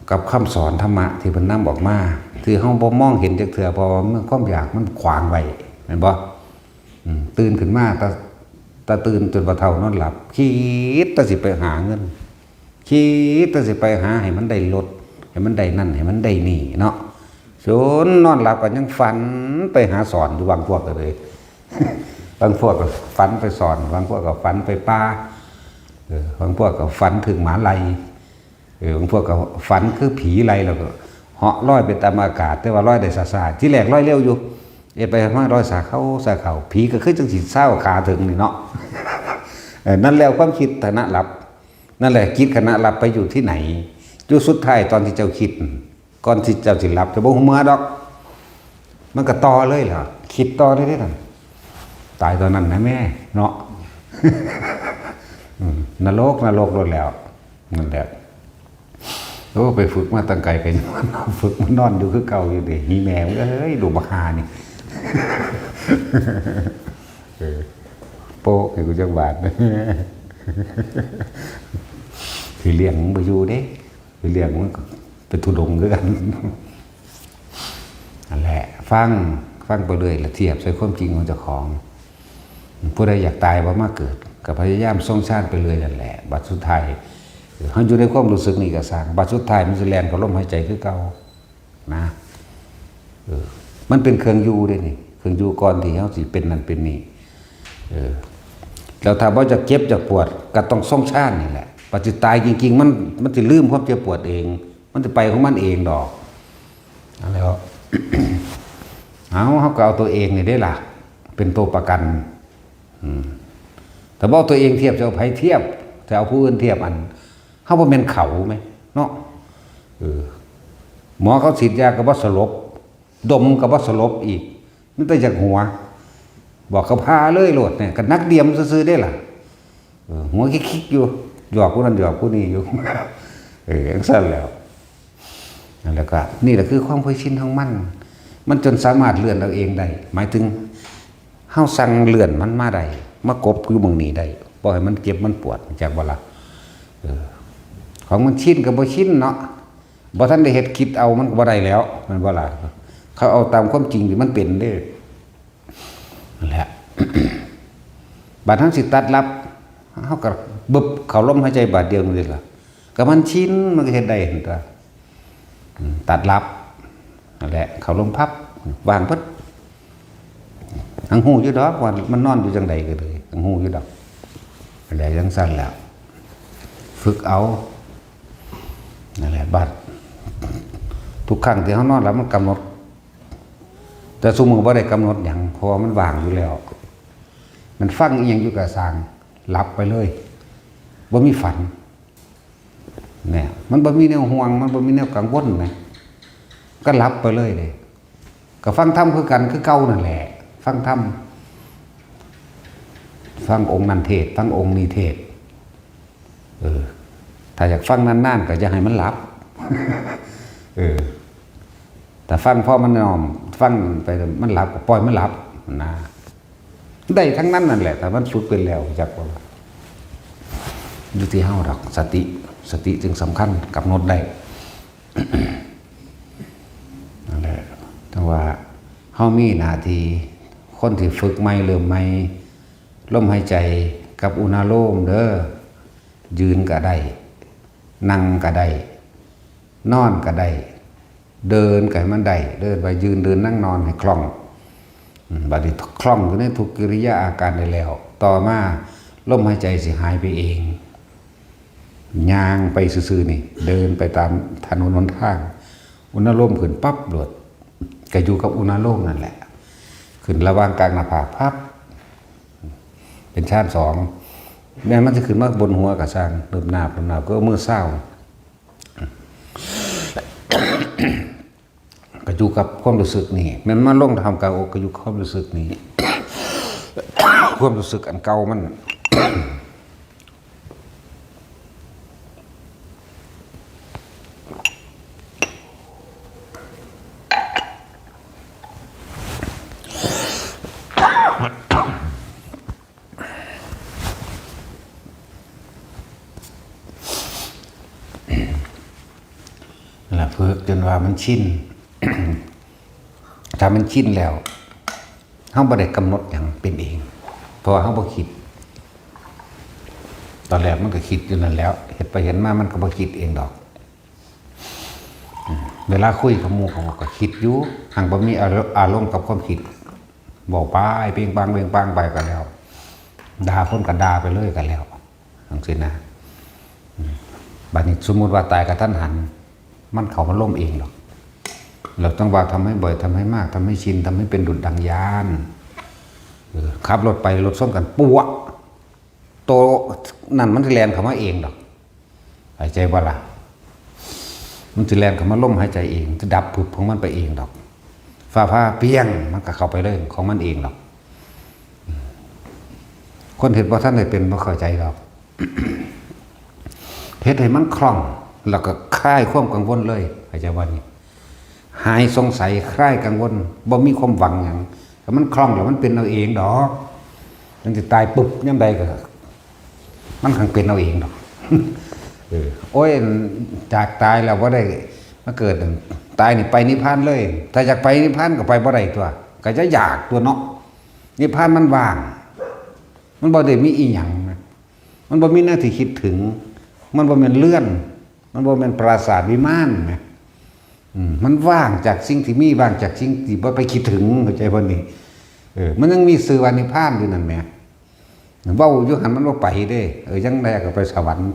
กับคำสอนธรรมะที่เพิ่นนำออกมา ที่เฮาบ่มองเห็นจักเทื่อ เพราะว่ามัน ความอยากมันขวางไว้ แม่นบ่ อืม ตื่นขึ้นมา แต่ แต่ตื่นจนบ่เฒ่านอนหลับ คิดแต่สิไปหาเงิน คิดแต่สิไปหาให้มันได้รถ ให้มันได้นั่น ให้มันได้นี่เนาะ จนนอนหลับก็ยังฝันไปหาสอนอยู่ บางพวกก็เลย บางพวกก็ฝันไปซ่อน บางพวกก็ฝันไปป่า เออ บางพวกก็ฝันถืกหมาไล่ เออ บางพวกก็ฝันคือผีไล่ แล้วก็เหาะลอยไปตามอากาศ แต่ว่าลอยได้ช้าๆ ทีแรกลอยเร็วอยู่ เอ็ดไปมาลอยสาเขาสาเขา ผีก็คือจังสิซาวขาถึงนี่เนาะ เออ นั่นแล้วความคิดขณะหลับ นั่นแหละ จิตขณะหลับไปอยู่ที่ไหน อยู่สุดท้ายตอนที่เจ้าคิด ก่อนที่เจ้าสิหลับ เจ้าบ่ฮู้เมื่อดอก มันก็ต่อเลยล่ะ คิดต่อเลยเด้นั่น ตายตอนนั้นนะแม่ เนาะ อืม นรก นรกโลดแล้ว นั่นแหละ โอ้ ไปฝึกมาตั้งไกล ก็ยังฝึกมานอนอยู่คือเก่าอยู่เด้ หีแม่มึงเอ้ย ลูกบักห่านี่ เออ โป๊ะให้กูจักบาท สิเลี้ยงมึงบ่อยู่เด้ สิเลี้ยงมึงก็ไปธุดงค์คือกัน นั่นแหละ ฟัง ฟังไปเรื่อย แล้วเทียบใส่ความจริงของเจ้าของ ผู้ใดอยากตายบ่มาเกิด ก็พยายามทรงฌานไปเรื่อยนั่นแหละ บัดสุดท้าย เฮาอยู่ในความรู้สึกนี่ก็ซ่าง บัดสุดท้ายมันสิแล่นเข้าลมหายใจคือเก่า นะ เออ มันเป็นเครื่องอยู่เด้นี่ เครื่องอยู่ก่อนที่เฮาสิเป็นนั่นเป็นนี่ เออ แล้วถ้าบ่อยากเจ็บอยากปวด ก็ต้องทรงฌานนี่แหละ บัดสิตายจริงๆ มัน มันสิลืมความเจ็บปวดเอง มันสิไปของมันเองดอก นั่นแหละ เอา เฮาก็เอาตัวเองนี่เด้ล่ะ เป็นตัวประกัน อืม ถ้าบ่เอาตัวเองเทียบ จะเอาไผเทียบ จะเอาผู้อื่นเทียบอัน เฮาบ่แม่นเขาแหม เนาะ เออ หมอเขาฉีดยาก็บ่สลบ ดมก็บ่สลบอีก มีแต่อยากหัว บอกเขาพาเลยโลดเนี่ย ก็นักเดียมซื่อๆ เด้ล่ะ เออ หัวคิกๆ อยู่ หยอกผู้นั้นหยอกผู้นี้อยู่ เออ จั่งซั้นแหล้ว แล้วก็ นี่แหละคือความเคยชินของมัน มันจนสามารถเลื่อนเอาเองได้ หมายถึง เฮาสั่งเลื่อนมันมาได้ มากบอยู่หม่องนี้ได้ บ่ให้มันเจ็บมันปวด จักบ่ล่ะ เออ ของมันชินก็บ่ชินเนาะ บ่ทันได้เฮ็ด คิดเอามันก็บ่ได้แล้ว แม่นบ่ล่ะ เขาเอาตามความจริงที่มันเป็นเด้ นั่นแหละ บาดเฮาสิตัดหลับ เฮาก็บึบเข้าลมหายใจบาดเดียวนี่ล่ะ ก็มันชิน มันก็เฮ็ดได้หั่นตั๊ว อืม ตัดหลับ นั่นแหละ เข้าลมพับ ว่างเบิด หังฮู้อยู่ดอกว่ามันนอนอยู่จั่งใดก็เลย หังฮู้อยู่ดอก นั่นแหละ จั่งซั้นแหละ ฝึกเอา นั่นแหละ บัด ทุกครั้งที่เฮานอนหลับมันกำหนด แต่ซุมื้อบ่ได้กำหนดหยัง เพราะว่ามันว่างอยู่แล้ว มันฟังอีหยังอยู่ก็ซ่าง หลับไปเลย บ่มีฝัน เนี่ย มันบ่มีแนวห่วง มันบ่มีแนวกังวลนะ ก็หลับไปเลยเด้ ก็ฟังธรรมคือกัน คือเก่านั่นแหละ ฟังธรรม ฟังองค์นั้นเทศน์ ฟังองค์นี้เทศน์ เออ ถ้าอยากฟังนานๆ ก็อย่าให้มันหลับ เออ ถ้าฟังพอมันนอน ฟังไปมันหลับก็ปล่อยมันหลับนะ ได้ทั้งนั้นนั่นแหละ ถ้ามันฝึกเป็นแล้ว จักว่า อยู่ที่เฮาดอก สติ สติจึงสำคัญ กำหนดได้ นั่นแหละ แต่ว่าเฮามีหน้าที่ คนที่ฝึกใหม่ เริ่มใหม่ ลมหายใจกับอุณาโลมเด้อ ยืนก็ได้ นั่งก็ได้ นอนก็ได้ เดินก็ให้มันได้ เดินไป ยืน เดิน นั่ง นอน ให้คล่อง อืม บัดนี้คล่องอยู่ในทุกกิริยาอาการได้แล้ว ต่อมาลมหายใจสิหายไปเอง ย่างไปซื่อๆ นี่ เดินไปตามถนนหนทาง อุณาโลมขึ้นปั๊บโลด ก็อยู่กับอุณาโลมนั่นแหละ ขึ้นระหว่างกลางหน้าผากพับ เป็นฌานสอง แม้มันจะขึ้นมาบนหัวก็ซ่าง เริ่มนาบ เริ่มนาบ ก็เอามือซาว ก็อยู่กับความรู้สึกนี่ แม่นมาลงท่ามกลางอก ก็อยู่กับความรู้สึกนี่ ความรู้สึกอันเก่ามัน นั่นล่ะ ฝึกจนว่ามันชิน ถ้ามันชินแล้ว เฮาบ่ได้กำหนดหยังเป็นเอง เพราะว่าเฮาบ่คิด ตอนแรกมันก็คิดอยู่นั่นแหล้ว เฮ็ดไปเฮ็ดมามันก็บ่คิดเองดอก อืม เวลาคุยกับหมู่เขาก็คิดอยู่ หังบ่มีอาร- อารมณ์กับความคิด เว้าไปเปงปังเปงปังไปก็แล้ว ด่าคนก็ด่าไปเลยก็แล้วจังซี้นะ อืม บัดนี้สมมุติว่าตายกะทันหัน มันเข้ามาล้มเองดอก แล้วจั่งว่าทำให้บ่อย ทำให้มาก ทำให้ชิน ทำให้เป็นดุจดังยาน เออ ขับรถไปรถชนกัน ปั๊วะ โตนั่นมันสิแล่นเข้ามาเองดอก เข้าใจบ่ล่ะ มันสิแล่นเข้ามาลมหายใจเอง จะดับผึบของมันไปเองดอก ฟ้าผ่าเปี้ยง มันก็เข้าไปเลยของมันเองดอก คนเฮ็ดบ่ทันได้เป็นบ่เข้าใจดอก เฮ็ดให้มันคล่อง แล้วก็คลายความกังวลเลย เข้าใจบ่นี่ หายสงสัย คลายกังวล บ่มีความหวังหยัง ถ้ามันคล่องแล้วมันเป็นเอาเองดอก มันสิตายปุ๊บยามใดก็ มันคังเป็นเอาเองดอก เออ โอ้ย จากตายแล้วบ่ได้มาเกิด ตายนี่ไปนิพพานเลย ถ้าอยากไปนิพพานก็ไปบ่ได้ตั๊ว ก็จะอยากตั๊วเนาะ นิพพานมันว่าง มันบ่ได้มีอีหยังนะ มันบ่มีแนวที่คิดถึง มันบ่แม่นเรือน มันบ่แม่นปราสาทวิมานนะ อืม มันว่างจากสิ่งที่มี ว่างจากสิ่งที่บ่ไปคิดถึง เข้าใจบ่นี่ เออ มันยังมีชื่อว่านิพพานอยู่นั่นแหม เว้าอยู่หั่นมันบ่ไปเด้ เออ จั่งใดก็ไปสวรรค์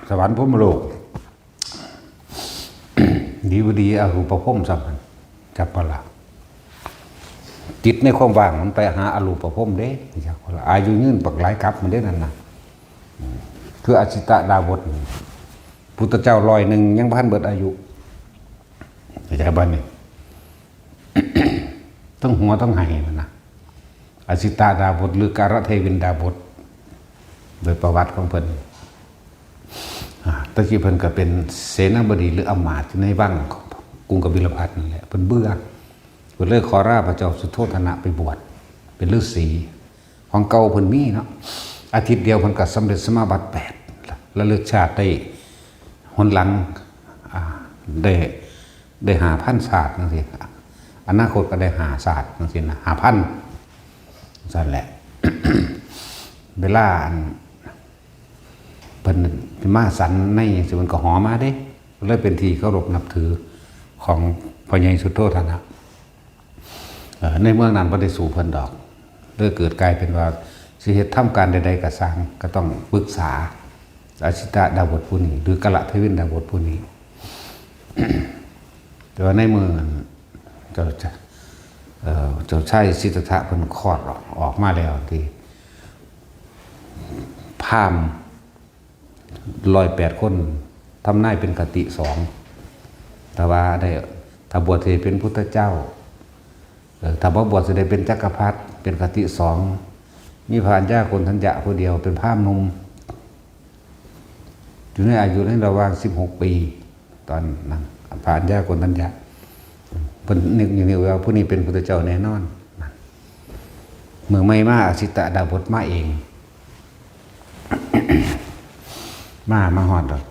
สวรรค์พรหมโลก ดีบ่ดีอรูปภพซ้ำหั่น จักบ่ล่ะ จิตในความว่างมันไปหาอรูปภพเด้ จักบ่ล่ะ อายุยืนบักหลายกับมันเด้นั่นน่ะ อืม คืออสิตะดาบสนี่ พุทธเจ้าร้อยหนึ่งยังบ่ทันเบิดอายุ เข้าใจบ่นี่ ทั้งหัวทั้งไหมันนะ อสิตะดาบส หรือกาลเทวินดาบส โดยประวัติของเพิ่น อ่า แต่กี้เพิ่นก็เป็นเสนาบดีหรืออำมาตย์อยู่ในวังของกรุงกบิลพัสดุ์นั่นแหละ เพิ่นเบื่อ เพิ่นเลยขอลาพระเจ้าสุโธทนะไปบวชเป็นฤาษี ของเก่าเพิ่นมีเนาะ อาทิตย์เดียวเพิ่นก็สำเร็จสมาบัติแปด ระลึกชาติได้หนหลัง อ่า ได้ ได้ห้าพันชาติจังซี้ อนาคตก็ได้ห้าชาติจังซี้นะ ห้าพัน ซั่นแหละ เวลาอัน เพิ่นมาสันในจังซี้ เพิ่นก็หอมาเด้ เลยเป็นที่เคารพนับถือของพ่อใหญ่สุโธทนะ เอ่อ ในเมืองนั้นบ่ได้สู้เพิ่นดอก เลยเกิดกลายเป็นว่าสิเฮ็ดทำการใดๆก็ซ่าง ก็ต้องปรึกษาอสิตะดาบสผู้นี้ หรือกาลเทวินดาบสผู้นี้ แต่ว่าในเมืองนั้นเจ้าจะ เอ่อ เจ้าชายสิทธัตถะเพิ่นคลอดออก ออกมาแล้วที่ พราหมณ์ร้อยแปดคน ทำนายเป็นคติสอง ถ้าว่าได้ ถ้าบวชสิเป็นพุทธเจ้า เอ่อ ถ้าบ่บวชสิได้เป็นจักรพรรดิ เป็นคติสอง มีพระอัญญาโกณฑัญญะผู้เดียวเป็นพราหมณ์หนุ่ม อยู่ในอายุในระหว่างสิบหกปี ตอนนั้น พระอัญญาโกณฑัญญะ เพิ่นนึกอยู่นี่ว่าผู้นี้เป็นพุทธเจ้าแน่นอน มื้อใหม่มาอสิตะดาบสมาเอง มา มาฮอดดอก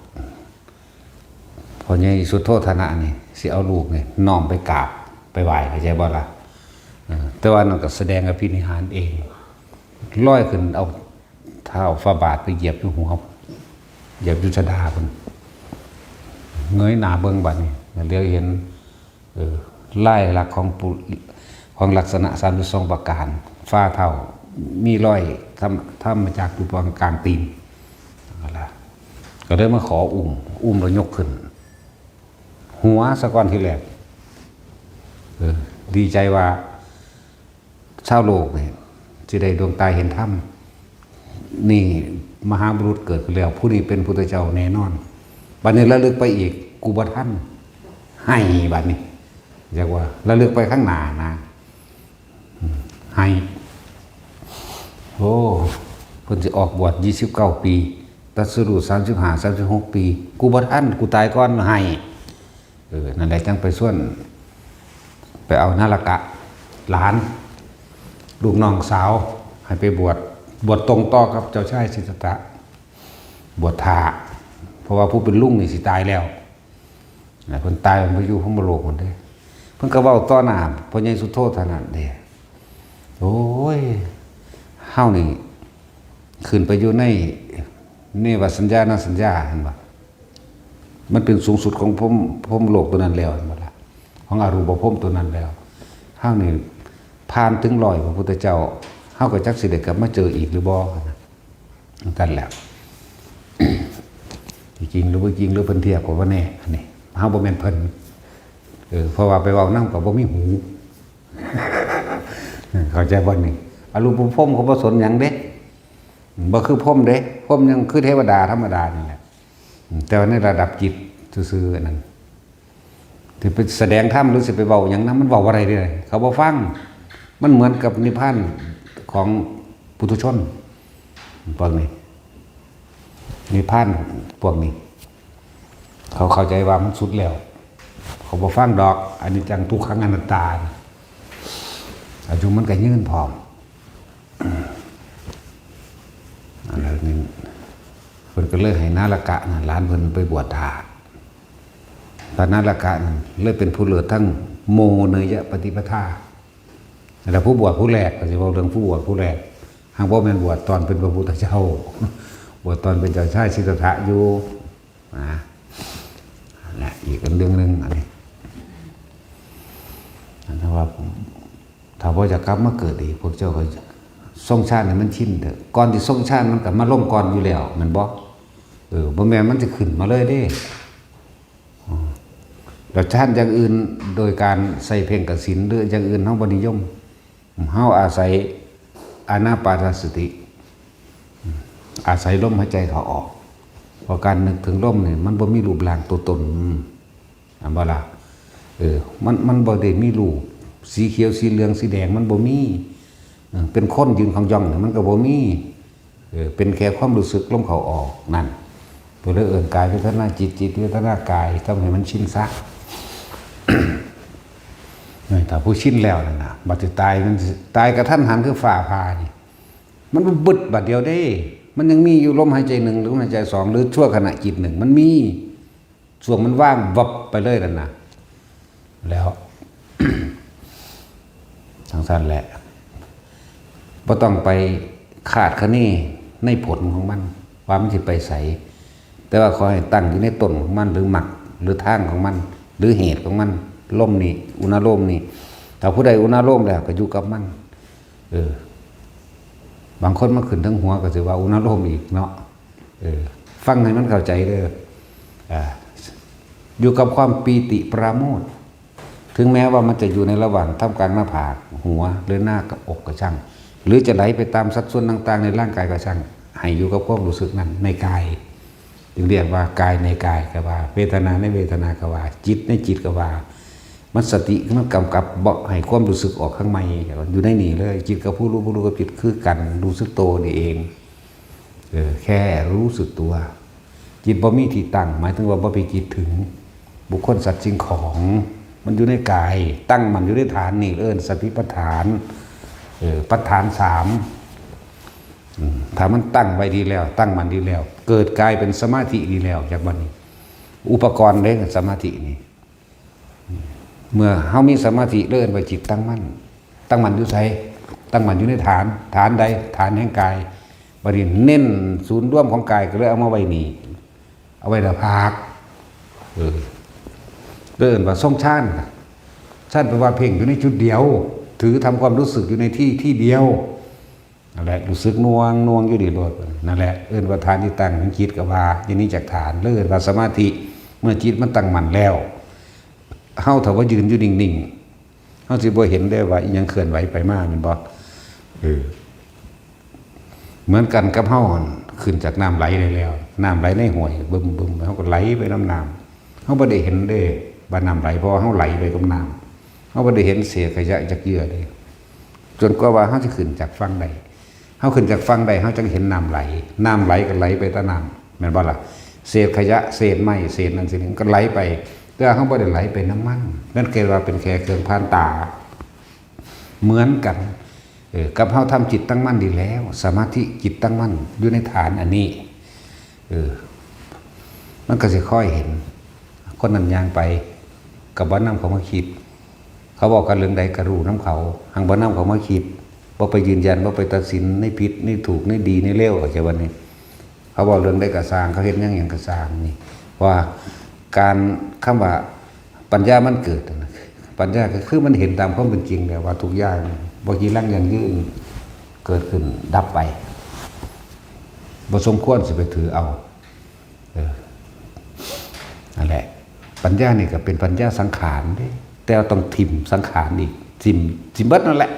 พ่อใหญ่สุโธทนะนี่สิเอาลูกนี่น้อมไปกราบไปไหว้ เข้าใจบ่ล่ะ เออ แต่ว่านั่นก็แสดงอภินิหารเอง ลอยขึ้นเอาเท้าฝ่าบาทไปเหยียบอยู่หัว เหยียบอยู่ชะดาเพิ่น เงยหน้าเบิ่งบัดนี้ เหลียวเห็น เออ ลายลักษณ์ของปุ ของลักษณะสามสิบสองประการ ฝ่าเท้ามีรอยทำ ทำมาจากอยู่กลางตีน นั่นล่ะ ก็เลยมาขออุ้ม อุ้มแล้วยกขึ้น หัวซะก่อนทีแรก เออ ดีใจว่า ชาวโลกนี่สิได้ดวงตาเห็นธรรม นี่มหาบุรุษเกิดขึ้นแล้ว ผู้นี้เป็นพุทธเจ้าแน่นอน บัดนี้ระลึกไปอีก กูบ่ทัน ไห้บัดนี้ เรียกว่าระลึกไปข้างหน้านะ อืม ไห้ โอ้ เพิ่นสิออกบวชยี่สิบเก้าปี ตรัสรู้สามสิบห้า สามสิบหกปี กูบ่ทัน กูตายก่อน ไห้ เออ นั่นแหละจั่งไปชวน ไปเอานาลกะ หลาน ลูกน้องสาว ให้ไปบวช บวชตรงต่อกับเจ้าชายสิทธัตถะ บวชถ่า เพราะว่าผู้เป็นลุงนี่สิตายแล้ว นะ เพิ่นตาย เพิ่นไปอยู่พรหมโลกพุ้นเด้ เพิ่นก็เว้าต่อหน้าพ่อใหญ่สุโธทนะเด้ โอ้ย เฮานี่ ขึ้นไปอยู่ในเนวสัญญานาสัญญา เห็นบ่ มันเป็นสูงสุดของพรหม พรหมโลกตัวนั้นแล้ว เห็นบ่ล่ะ ของอรูปภพตัวนั้นแล้ว เฮานี่ผ่านถึงร้อยพระพุทธเจ้า เฮาก็จักสิได้กลับมาเจออีกหรือบ่นะ นั่นแหละ จริงหรือบ่จริง หรือเพิ่นเทียบก็บ่แน่ อันนี้ เฮาบ่แม่นเพิ่น เออ เพราะว่าไปเว้านำก็บ่มีหู เข้าใจบ่นี่ อรูปภพเขาบ่สนหยังเด้ บ่คือพรหมเด้ พรหมยังคือเทวดาธรรมดานี่แหละ แต่ว่าในระดับจิตซื่อๆ อันนั้น ที่ไปแสดงธรรมหรือสิไปเว้าหยังนำ มันเว้าบ่ได้เด้ เขาบ่ฟัง มันเหมือนกับนิพพานของปุถุชน พวกนี้ นิพพานพวกนี้ เขาเข้าใจว่ามันสุดแล้ว เขาบ่ฟังดอก อนิจจังทุกขังอนัตตา อายุมันก็ยืนพร้อม อันนั้นนี่ เพิ่นก็เลยให้นาลกะนั่น หลานเพิ่นไปบวชท่า พระนาลกะนั่นเลยเป็นผู้เลิศทั้งโมเนยยะปฏิปทา แล้วผู้บวชผู้แรก ก็สิเว้าเรื่องผู้บวชผู้แรก หากบ่แม่นบวชตอนเป็นพระพุทธเจ้า บวชตอนเป็นเจ้าชายสิทธัตถะอยู่ นะ และอีกอันเรื่องหนึ่ง อันนี้ อันนั้นว่าผม ถ้าบ่อยากกลับมาเกิดอีก พวกเจ้าก็ทรงฌานให้มันชินเถอะ ก่อนที่ทรงฌานมันก็มาลงก่อนอยู่แล้ว แม่นบ่ เออ บ่แม่นมันสิขึ้นมาเลยเด้ อืม แล้วฌานอย่างอื่นโดยการใส่เพ่งกสิณหรืออย่างอื่นเฮาบ่นิยม เฮาอาศัยอานาปานสติ อาศัยลมหายใจเข้าออก เพราะการนึกถึงลมนี่มันบ่มีรูปร่างตัวตน อันบ่ล่ะ เออ มัน มันบ่ได้มีรูป สีเขียว สีเหลือง สีแดง มันบ่มี เออ เป็นคนยืนขย่องๆ นี่มันก็บ่มี เออ เป็นแค่ความรู้สึกลมเข้าออกนั่น เพิ่นเลยเอิ้นกายเวทนาจิต จิตเวทนากาย ทำให้มันชินซะ นี่ ถ้าผู้ชินแล้วนั่นน่ะ บัดสิตาย มันสิตายกะทันหันคือฟ้าผ่านี่ มันบ่บึดบัดเดียวเด้ มันยังมีอยู่ลมหายใจหนึ่ง ลมหายใจสอง หรือชั่วขณะจิตหนึ่ง มันมี ช่วงมันว่างวับไปเลยนั่นน่ะ แล้ว จั่งซั้นแหละ บ่ต้องไปคาดคะเนในผลของมัน ว่ามันสิไปไส แต่ว่าขอให้ตั้งอยู่ในต้นของมัน หรือมรรค หรือทางของมัน หรือเหตุของมัน ลมนี่ อุณาโลมนี่ ถ้าผู้ใดอุณาโลมแล้วก็อยู่กับมัน เออ บางคนมาขึ้นเทิงหัวก็สิว่าอุณาโลมอีกเนาะ เออ ฟังให้มันเข้าใจเด้อ อ่า อยู่กับความปีติปราโมทย์ ถึงแม้ว่ามันจะอยู่ในระหว่างท่ามกลางหน้าผาก หัว หรือหน้ากับอกก็ช่าง หรือจะไหลไปตามสัดส่วนต่างๆ ในร่างกายก็ช่าง ให้อยู่กับความรู้สึกนั้นในกาย จึงเรียกว่ากายในกายก็ว่า เวทนาในเวทนาก็ว่า จิตในจิตก็ว่า มันสติมันกำกับบ่ให้ความรู้สึกออกข้างใน อยู่ในนี่เลย จิตกับผู้รู้ ผู้รู้กับจิตคือกัน รู้สึกโตนี่เอง เออ แค่รู้สึกตัว จิตบ่มีที่ตั้ง หมายถึงว่าบ่ไปคิดถึงบุคคลสัตว์สิ่งของ มันอยู่ในกาย ตั้งมั่นอยู่ในฐานนี่ เอิ้นสติปัฏฐาน เออ ปัฏฐานสาม อืม ถ้ามันตั้งไว้ดีแล้ว ตั้งมั่นดีแล้ว เกิดกลายเป็นสมาธิดีแล้ว จากบัดนี้ อุปกรณ์เด้ สมาธินี่ เมื่อเฮามีสมาธิ เอิ้นว่าจิตตั้งมั่น ตั้งมั่นอยู่ไส ตั้งมั่นอยู่ในฐาน ฐานใด ฐานแห่งกาย บัดนี้เน้นศูนย์รวมของกาย ก็เลยเอามาไว้นี่ เอาไว้หน้าผาก เออ เอิ้นว่าทรงฌาน ฌานแปลว่าเพ่งอยู่ในจุดเดียว ถือทำความรู้สึกอยู่ในที่ที่เดียว นั่นแหละ รู้สึกหน่วงหน่วงอยู่นี่โลด นั่นแหละ เอิ้นว่าฐานที่ตั้งของจิตก็ว่า อย่างนี้จากฐาน แล้วเอิ้นว่าสมาธิ เมื่อจิตมันตั้งมั่นแล้ว เฮาถ้าว่ายืนอยู่นิ่งๆ เฮาสิบ่เห็นได้ว่าอิหยังเคลื่อนไหวไปมา แม่นบ่ เออ เหมือนกันกับเฮาหั่นขึ้นจากน้ำไหลได้แล้ว น้ำไหลในห้วย บึมๆ เฮาก็ไหลไปนำน้ำ เฮาบ่ได้เห็นเด้ว่าน้ำไหล เพราะว่าเฮาไหลไปกับน้ำ เฮาบ่ได้เห็นเศษขยะจักเยื่อเด้ จนกว่าว่าเฮาสิขึ้นจากฝั่งได้ เฮาขึ้นจากฝั่งได้ เฮาจั่งเห็นน้ำไหล น้ำไหลก็ไหลไปตามน้ำ แม่นบ่ล่ะ เศษขยะ เศษไม้ เศษนั่นเศษนี่ก็ไหลไป แต่เฮาบ่ได้ไหลไปนำมัน นั่นคือว่าเป็นแค่เครื่องผ่านตา เหมือนกัน เออ กับเฮาทำจิตตั้งมั่นดีแล้ว สมาธิจิตตั้งมั่นอยู่ในฐานอันนี้ เออ มันก็สิค่อยเห็น คนนั้นย่างไป ก็บ่นำเขามาคิด เขาเว้ากันเรื่องใดก็รู้นำเขา หังบ่นำเขามาคิด บ่ไปยืนยัน บ่ไปตัดสินในผิด ในถูก ในดี ในเลว เข้าใจบ่นี่ เขาเว้าเรื่องใดก็ซ่าง เขาเฮ็ดหยังหยังก็ซ่างนี่ ว่าการ คำว่าปัญญามันเกิดนั่นน่ะ ปัญญาก็คือมันเห็นตามความเป็นจริงแล้วว่าทุกอย่างบ่จีรังยั่งยืน เกิดขึ้นดับไป บ่สมควรสิไปถือเอา เออ นั่นแหละ ปัญญานี่ก็เป็นปัญญาสังขารเด้ แต่ว่าต้องถิ่มสังขารอีก ถิ่ม ถิ่มเบิดนั่นแหละ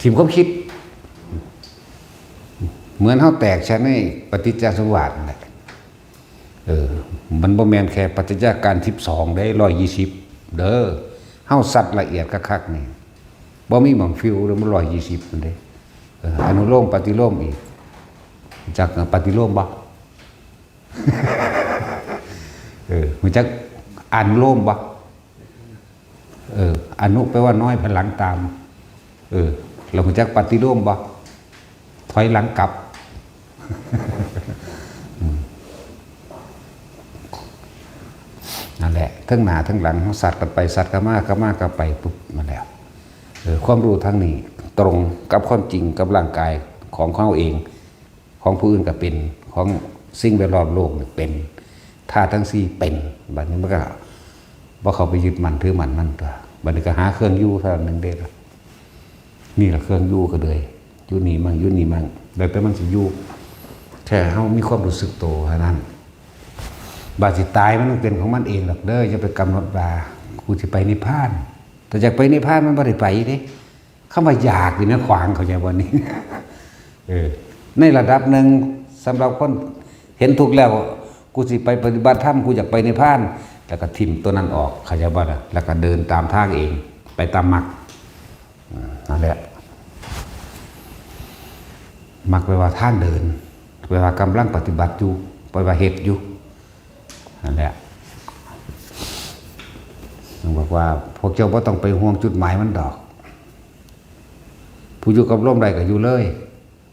ถิ่มความคิด เหมือนเฮาแตกฉานในปฏิจจสมุปบาทนั่นแหละ เออ มันบ่แม่นแค่ปฏิจจการสิบสองได้ ร้อยยี่สิบ เด้อ เฮาสัดละเอียดคักๆนี่ บ่มีหม่องฟิวเลย มัน ร้อยยี่สิบ นั่นเด้ เออ อนุโลมปฏิโลมอีก จักปฏิโลมบ่ เออ รู้จักอนุโลมบ่ เออ อนุแปลว่าน้อย พลังตาม เออ เรารู้จักปฏิโลมบ่ ถอยหลังกลับ อืม นั่นแหละ ทั้งหน้าทั้งหลัง เฮาสัดกันไปสัดกันมา กันมากันไปปุ๊บ มาแล้ว เออ ความรู้ทางนี้ ตรงกับความจริงกับร่างกายของเขาเอง ของผู้อื่นก็เป็น ของสิ่งแวดล้อมโลกนี่เป็น ธาตุทั้งสี่เป็น บัดนี้มันก็บ่เข้าไปยึดมั่นถือมั่นมันตั๊ว บัดนี้ก็หาเครื่องอยู่เท่านั้นเด้ล่ะ นี่ล่ะเครื่องอยู่ก็เลย อยู่นี่มั่ง อยู่นี่มั่ง แล้วแต่มันสิอยู่ แค่เฮามีความรู้สึกโตเท่านั้น บาดสิตายมันเป็นของมันเองดอกเด้อ อย่าไปกำหนดว่า กูสิไปนิพพาน แต่อยากไปนิพพานมันบ่ได้ไปเด้ คำว่าอยากนี่แม่นขวาง เข้าใจบ่นี่ เออ ในระดับหนึ่ง สำหรับคนเห็นทุกข์แล้ว กูสิไปปฏิบัติธรรม กูอยากไปนิพพาน แล้วก็ถิ่มตัวนั้นออก เข้าใจบ่ล่ะ แล้วก็เดินตามทางเอง ไปตามมรรค อืม นั่นแหละ มรรคแปลว่าทางเดิน แปลว่ากำลังปฏิบัติอยู่ แปลว่าเฮ็ดอยู่ นั่นแหละ มันบอกว่า พวกเจ้าบ่ต้องไปห่วงจุดหมายมันดอก ผู้อยู่กับลมได้ก็อยู่เลย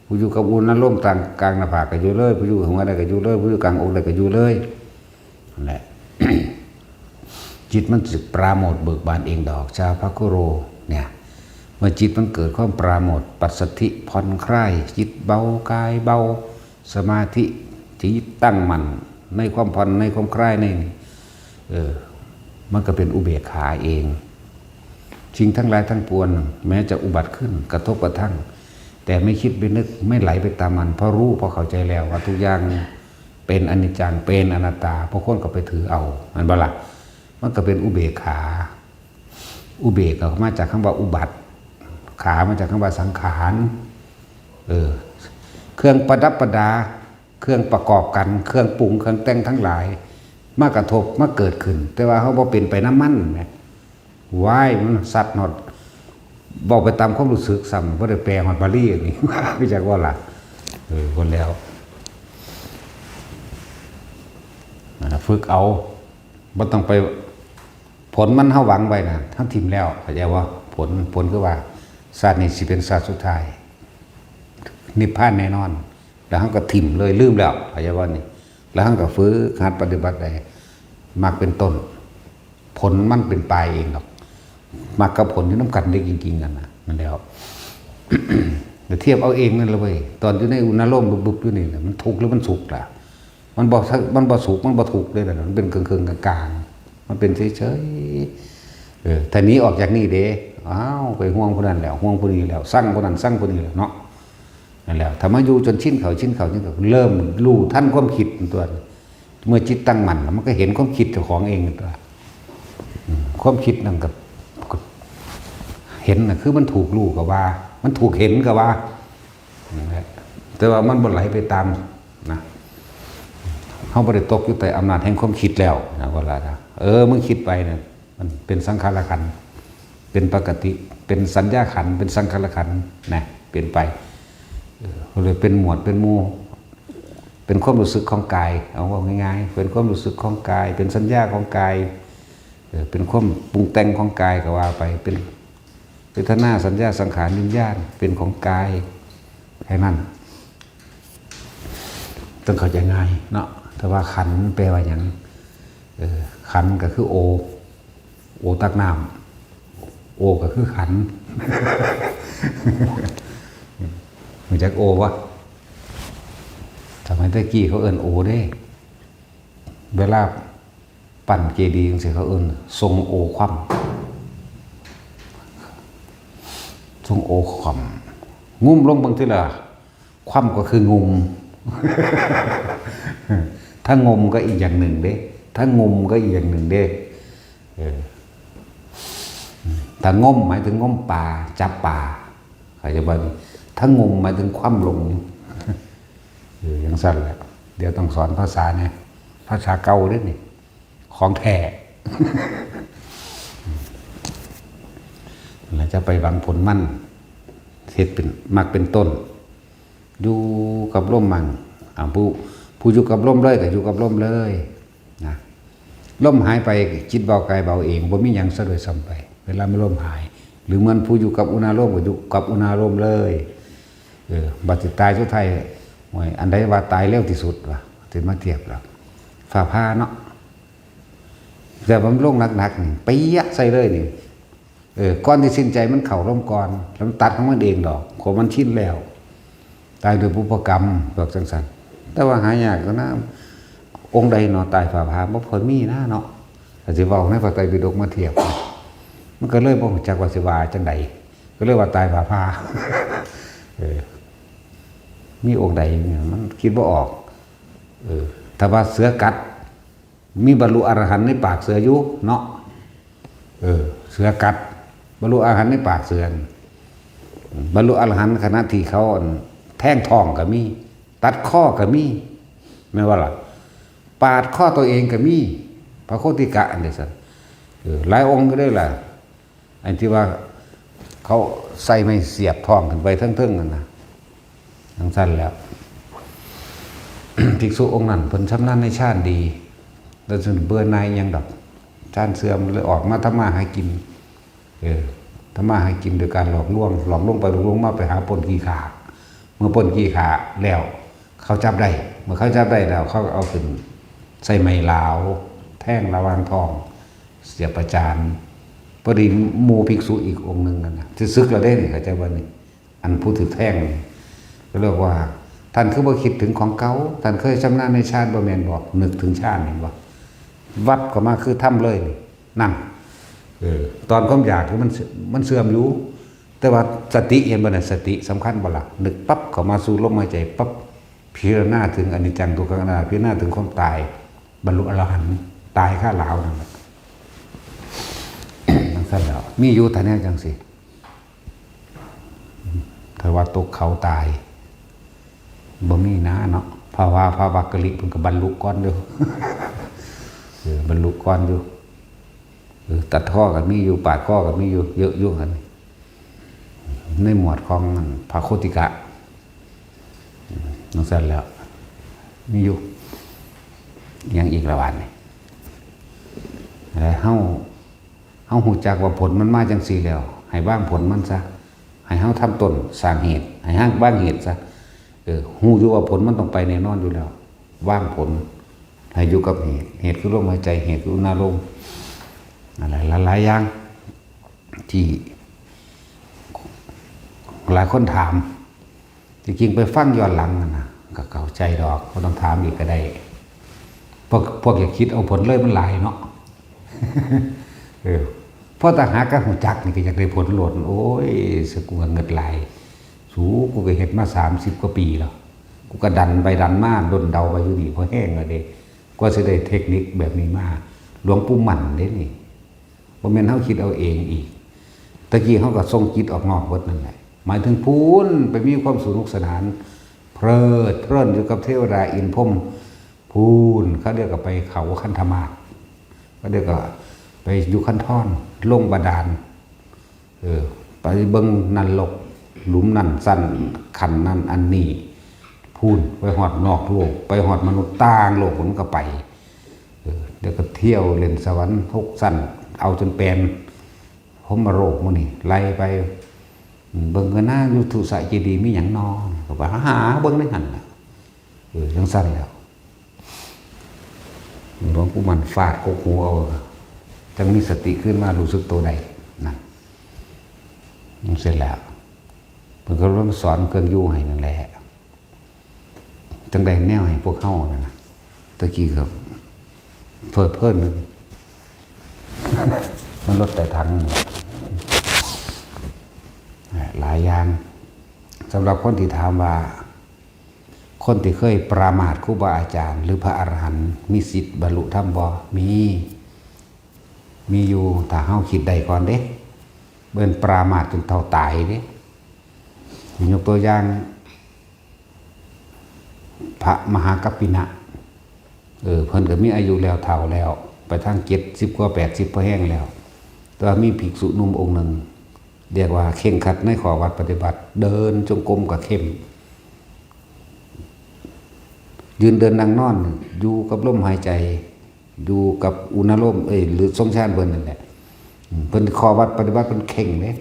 ผู้อยู่กับอุณหภูมิต่างกลางหน้าผากก็อยู่เลย ผู้อยู่กับหัวได้ก็อยู่เลย ผู้อยู่กลางอกได้ก็อยู่เลย นั่นแหละ จิตมันสิปราโมทย์เบิกบานเองดอก ชาวพระคุโร เนี่ย เมื่อจิตมันเกิดความปราโมทย์ ปัสสัทธิ ผ่อนคลาย จิตเบา กายเบา สมาธิ จิตตั้งมั่น ในความผ่อน ในความคลาย ในนี่ เออ มันก็เป็นอุเบกขาเอง สิ่งทั้งหลายทั้งปวง แม้จะอุบัติขึ้น กระทบกระทั่ง แต่ไม่คิดไม่นึก ไม่ไหลไปตามมัน เพราะรู้ เพราะเข้าใจแล้วว่าทุกอย่างเป็นอนิจจัง เป็นอนัตตา พวกคนก็ไปถือเอา แม่นบ่ล่ะ มันก็เป็นอุเบกขา อุเบกก็มาจากคำว่าอุบัติ ขามาจากคำว่าสังขาร เออ เครื่องประดับประดา เครื่องประกอบกัน เครื่องปรุง เครื่องแต่งทั้งหลาย มากระทบ มาเกิดขึ้น แต่ว่าเฮาบ่เป็นไปนำมันแหม ว้าย มันสัดฮอด เว้าไปตามความรู้สึกซ้ำ บ่ได้แปลฮอดบาลีอันนี้ รู้จักบ่ล่ะ เออ คนแล้ว นั่นน่ะ ฝึกเอา บ่ต้องไป ผลมันเฮาหวังไว้น่ะ เฮาถิ่มแล้ว เข้าใจบ่ ผล ผลคือว่า ชาตินี้สิเป็นชาติสุดท้าย นิพพานแน่นอน แล้วเฮาก็ถิ่มเลย ลืมแล้ว เข้าใจบ่นี่ แล้วเฮาก็ฝึกหัดปฏิบัติได้ มรรคเป็นต้น ผลมันเป็นปลายเองดอก มรรคกับผลอยู่นำกันได้จริงๆ นั่นน่ะ นั่นแล้ว แต่เทียบเอาเองนั่นแหละเว้ย ตอนอยู่ในอุณาโลมบึบๆ อยู่นี่น่ะ มันทุกข์หรือมันสุขล่ะ มันบ่ มันบ่สุข มันบ่ทุกข์เลยล่ะ มันเป็นเคืองๆ กลางๆ มันเป็นเฉยๆ เออ ถ้าหนีออกจากนี่เด้ อ้าว ไปห่วงผู้นั้นแล้ว ห่วงผู้นี้แล้ว ซังผู้นั้น ซังผู้นี้แล้วเนาะ นั่นแหละ ถ้ามาอยู่จนชินเข้า ชินเข้า ชินเข้า เริ่มรู้ทันความคิดตัว เมื่อจิตตั้งมั่นแล้ว มันก็เห็นความคิดเจ้าของเองตัว อืม ความคิดนั่นก็ ก็เห็นน่ะ คือมันถูกรู้ก็ว่า มันถูกเห็นก็ว่า นั่นแหละ แต่ว่ามันบ่ไหลไปตามนะ เฮาบ่ได้ตกอยู่ใต้อำนาจแห่งความคิดแล้วนะ ว่าล่ะนะ เออ มึงคิดไปน่ะ มันเป็นสังขารขันธ์ เป็นปกติ เป็นสัญญาขันธ์ เป็นสังขารขันธ์นะ เปลี่ยนไป เออ ก็เลยเป็นหมวด เป็นหมู่ เป็นความรู้สึกของกาย เอาว่าง่ายๆ เป็นความรู้สึกของกาย เป็นสัญญาของกาย เออ เป็นความปรุงแต่งของกายก็ว่าไป เป็นเวทนา สัญญา สังขาร วิญญาณ เป็นของกาย แค่นั้น ต้องเข้าใจง่ายเนาะ แต่ว่าขันธ์แปลว่าหยัง เออ ขันธ์ก็คือโอ โอตักน้ำ โอก็คือขันธ์ รู้จักโอบ่ สมัยแต่กี้เขาเอิ้นโอเด้ เวลาปั้นเจดีย์จั่งซี้ เขาเอิ้นทรงโอคว่ำ ต้องโอความงุ่มลงเบิ่งทีละความก็คืองุ่ม ถ้างมก็อีกอย่างหนึ่งเด้ ถ้างมก็อีกอย่างหนึ่งเด้ เออ ถ้างมหมายถึงงมปลา จับปลา เข้าใจบ่ ถ้างมหมายถึงความลง เออ จั่งซั่นแหละ เดี๋ยวต้องสอนภาษาเนี่ย ภาษาเก่าเด้นี่ ของแท้ แล้วจะไปหวังผลมัน เฮ็ดเป็น มักเป็นต้น อยู่กับลมมัน อ่า ผู้ ผู้อยู่กับลมเลยก็อยู่กับลมเลย นะ ลมหายไปจิตเบากายเบาเอง บ่มีหยังซะด้วยซ้ำไป เวลามันลมหาย หรือเหมือนผู้อยู่กับอุณาโลมก็อยู่กับอุณาโลมเลย เออ บัดสิตายสุดท้าย โอ้ย อันใดว่าตายเร็วที่สุดวะ สิมาเทียบแล้ว ฟ้าผ่าเนาะ แต่ว่ามันลงหนักๆนี่ เปียะใส่เลยนี่ เออ ก่อนที่สิ้นใจมันเข้าลมก่อน แล้วมันตัดของมันเองดอก ของมันชินแล้ว ตายโดยบุพกรรม พวกจั่งซั่น แต่ว่าหายากอยู่นะ องค์ใดเนาะ ตายฟ้าผ่า บ่ค่อยมีนะเนาะ แต่สิเว้าในพระไตรปิฎกมาเทียบ มันก็เลยบ่รู้จักว่าสิว่าจั่งใด ก็เลยว่าตายฟ้าผ่า เออ มีองค์ใดเนี่ย มันคิดบ่ออก เออ ถ้าว่าเสือกัด มีบรรลุอรหันต์ในปากเสืออยู่เนาะ เออ เสือกัด บรรลุอรหันต์ในปากเสือ บรรลุอรหันต์ขณะที่เขาอันแทงท้องก็มี ตัดคอก็มี แม่นบ่ล่ะ ปาดคอตัวเองก็มี พระโคติกะอันเดียวกัน เออ หลายองค์ก็ได้ล่ะ อันที่ว่าเขาใส่ไม้เสียบท้องขึ้นไปเทิงๆนั่นนะ จั่งซั่นแล้ว ภิกษุองค์นั้นเพิ่นชำนาญในฌานดี แล้วจึงเบื่อหน่ายอิหยังดอก ฌานเสื่อมเลยออกมาทำมาหากิน เออ ทำมาหากินโดยการหลอกลวง หลอกลวงไปหลอกลวงมา ไปหาปล้นขี้ข้า เมื่อปล้นขี้ข้าแล้ว เขาจับได้ เมื่อเขาจับได้แล้ว เขาก็เอาขึ้นใส่ไม้หลาว แทงระหว่างท้อง เสียประจาน พอดีหมู่ภิกษุอีกองค์หนึ่งนั่นนะ ที่สึกแล้วเด้นี่ เข้าใจบ่นี่ อันผู้ถือแทงนี่ ก็เรียกว่า ท่านคือบ่คิดถึงของเก่า ท่านเคยชำนาญในฌานบ่แม่นบ่ นึกถึงฌานเห็นบ่ วับเข้ามาคือธรรมเลยนี่ นั่น เออ ตอนความอยากนี่มัน มันเสื่อมอยู่ แต่ว่าสติเห็นบ่น่ะ สติสำคัญบ่ล่ะ นึกปั๊บเข้ามาสู่ลมหายใจปั๊บ พิจารณาถึงอนิจจังทุกขังอนัตตา พิจารณาถึงความตาย บรรลุอรหันต์ ตายคาหลาวนั่นแหละ จั่งซั่นแล้ว มีอยู่ถ้าแนวจั่งซี่ ถ้าว่าตกเขาตาย บ่มีนะเนาะ ภาวะ ภาวะกะลิเพิ่นก็บรรลุก่อนอยู่ เออ บรรลุก่อนอยู่ เออ ตัดคอก็มีอยู่ ปาดคอก็มีอยู่ เยอะอยู่หั่น ในหมวดของพระโคติกะ จั่งซั่นแล้ว มีอยู่ หยังอีกละบาดนี่ แล้วเฮา เฮาฮู้จักว่าผลมันมาจั่งซี่แล้ว ให้วางผลมันซะ ให้เฮาทำต้นสร้างเหตุ ให้เฮาวางเหตุซะ เออ ฮู้อยู่ว่าผลมันต้องไปแน่นอนอยู่แล้ว วางผล ให้อยู่กับเหตุ เหตุคือลมหายใจ เหตุคืออุณาโลม อะไรหลายๆอย่าง ที่หลายคนถาม ที่จริงไปฟังย้อนหลังนั่นนะ ก็เข้าใจดอก บ่ต้องถามอีกก็ได้ พวก พวกอยากคิดเอาผลเลยมันหลายเนาะ เออ พอแต่หาก็ฮู้จักนี่ก็อยากได้ผลโลด โอ้ย สะกูก็เงิดหลาย สู กูก็เฮ็ดมาสามสิบกว่าปีแล้ว กูก็ดันไปดันมา ด้นเดาไปอยู่นี่ พอแฮงแล้วเด้ กว่าสิได้เทคนิคแบบนี้มา หลวงปู่มั่นเด้นี่ บ่แม่นเฮาคิดเอาเองอีก ตะกี้เฮาก็ส่งจิตออกนอกเบิดนั่นแหละ หมายถึงพู้นไปมีความสนุกสนาน เพลิดเพลินอยู่กับเทวดาอินทร์พรหม พู้น เขาเรียกก็ไปเขาคันธมาศ เขาเรียกก็ไปอยู่คันธร ลงบาดาล เออ ไปเบิ่งนรก หลุมนั่นซั้น ขั้นนั่นอันนี้ พู้น ไปฮอดนอกโลก ไปฮอดมนุษย์ต่างโลก มันก็ไป เออ แล้วก็เที่ยวเล่นสวรรค์หกชั้น เอาจนแปนพรหมโลกหมู่นี่ ไล่ไป เบิ่งกันนะ อยู่ทุสะเจดีย์มีหยังนอ ก็ไปหาเบิ่งในหั่นน่ะ เออ จั่งซั่นแล้ว หลวงปู่มั่นฟาดกกหูเอา จั่งมีสติขึ้นมา รู้สึกตัวได้ นั่น จั่งเสร็จแล้ว เพิ่นก็เริ่มสอนเครื่องอยู่ให้นั่นแหละ จั่งได้แนวให้พวกเฮานั่นน่ะ ตะกี้ก็เพลิดเพลิน มันลดแต่ถัง หลาย หลายอย่าง สำหรับคนที่ถามว่า คนที่เคยประมาทครูบาอาจารย์ หรือพระอรหันต์มีสิทธิ์บรรลุธรรมบ่ มี มีอยู่ ถ้าเฮาคิดได้ก่อนเด้ เบิ่นประมาทจนเฒ่าตายเด้ ยกตัวอย่าง พระมหากัปปินะ เออ เพิ่นก็มีอายุแล้ว เฒ่าแล้ว ไปทางเจ็ดสิบกว่า แปดสิบพอแฮงแล้ว แต่ว่ามีภิกษุหนุ่มองค์หนึ่ง เรียกว่าเคร่งครัดในข้อวัดปฏิบัติ เดินจงกรมก็เข้ม ยืนเดินนั่งนอน อยู่กับลมหายใจ อยู่กับอุณาโลม เอ้ย หรือทรงฌานเพิ่นนั่นแหละ อืม เพิ่นข้อวัดปฏิบัติเพิ่นเคร่งเด้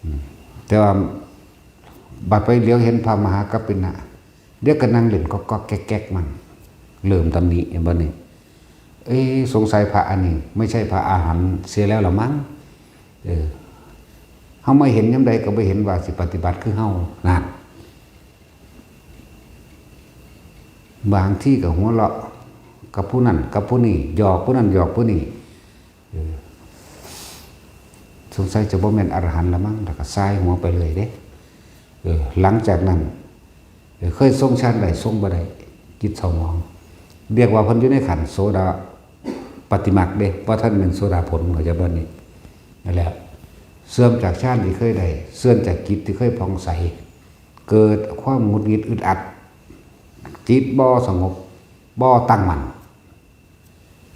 อืม แต่ว่าบัดไปเหลียวเห็นพระมหากัปปินะ เดี๋ยวก็นั่งเล่นก๊อกๆ แก๊กๆ มัน เริ่มตำหนิ เห็นบ่นี่ เอ้ย สงสัยพระอันนี้ไม่ใช่พระอรหันต์เสียแล้วละมั้ง เออ เฮามาเห็นยามใดก็บ่เห็นว่าสิปฏิบัติคือเฮา นั่น บางทีก็หัวเราะกับผู้นั้นกับผู้นี้ หยอกผู้นั้นหยอกผู้นี้ เออ สงสัยจะบ่แม่นอรหันต์ละมั้ง แล้วก็สายหัวไปเลยเด้ เออ หลังจากนั้น เออ เคยทรงฌานได้ทรงบ่ได้ จิตเศร้าหมอง เรียกว่าเพิ่นอยู่ในขั้นโสดาปัตติมรรคเด้ บ่ทันแม่นโสดาผล เข้าใจบ่นี่ นั่นแหละ เสื่อมจากฌานที่เคยได้ เสื่อมจากจิตที่เคยผ่องใส เกิดความหงุดหงิดอึดอัด จิตบ่สงบ บ่ตั้งมั่น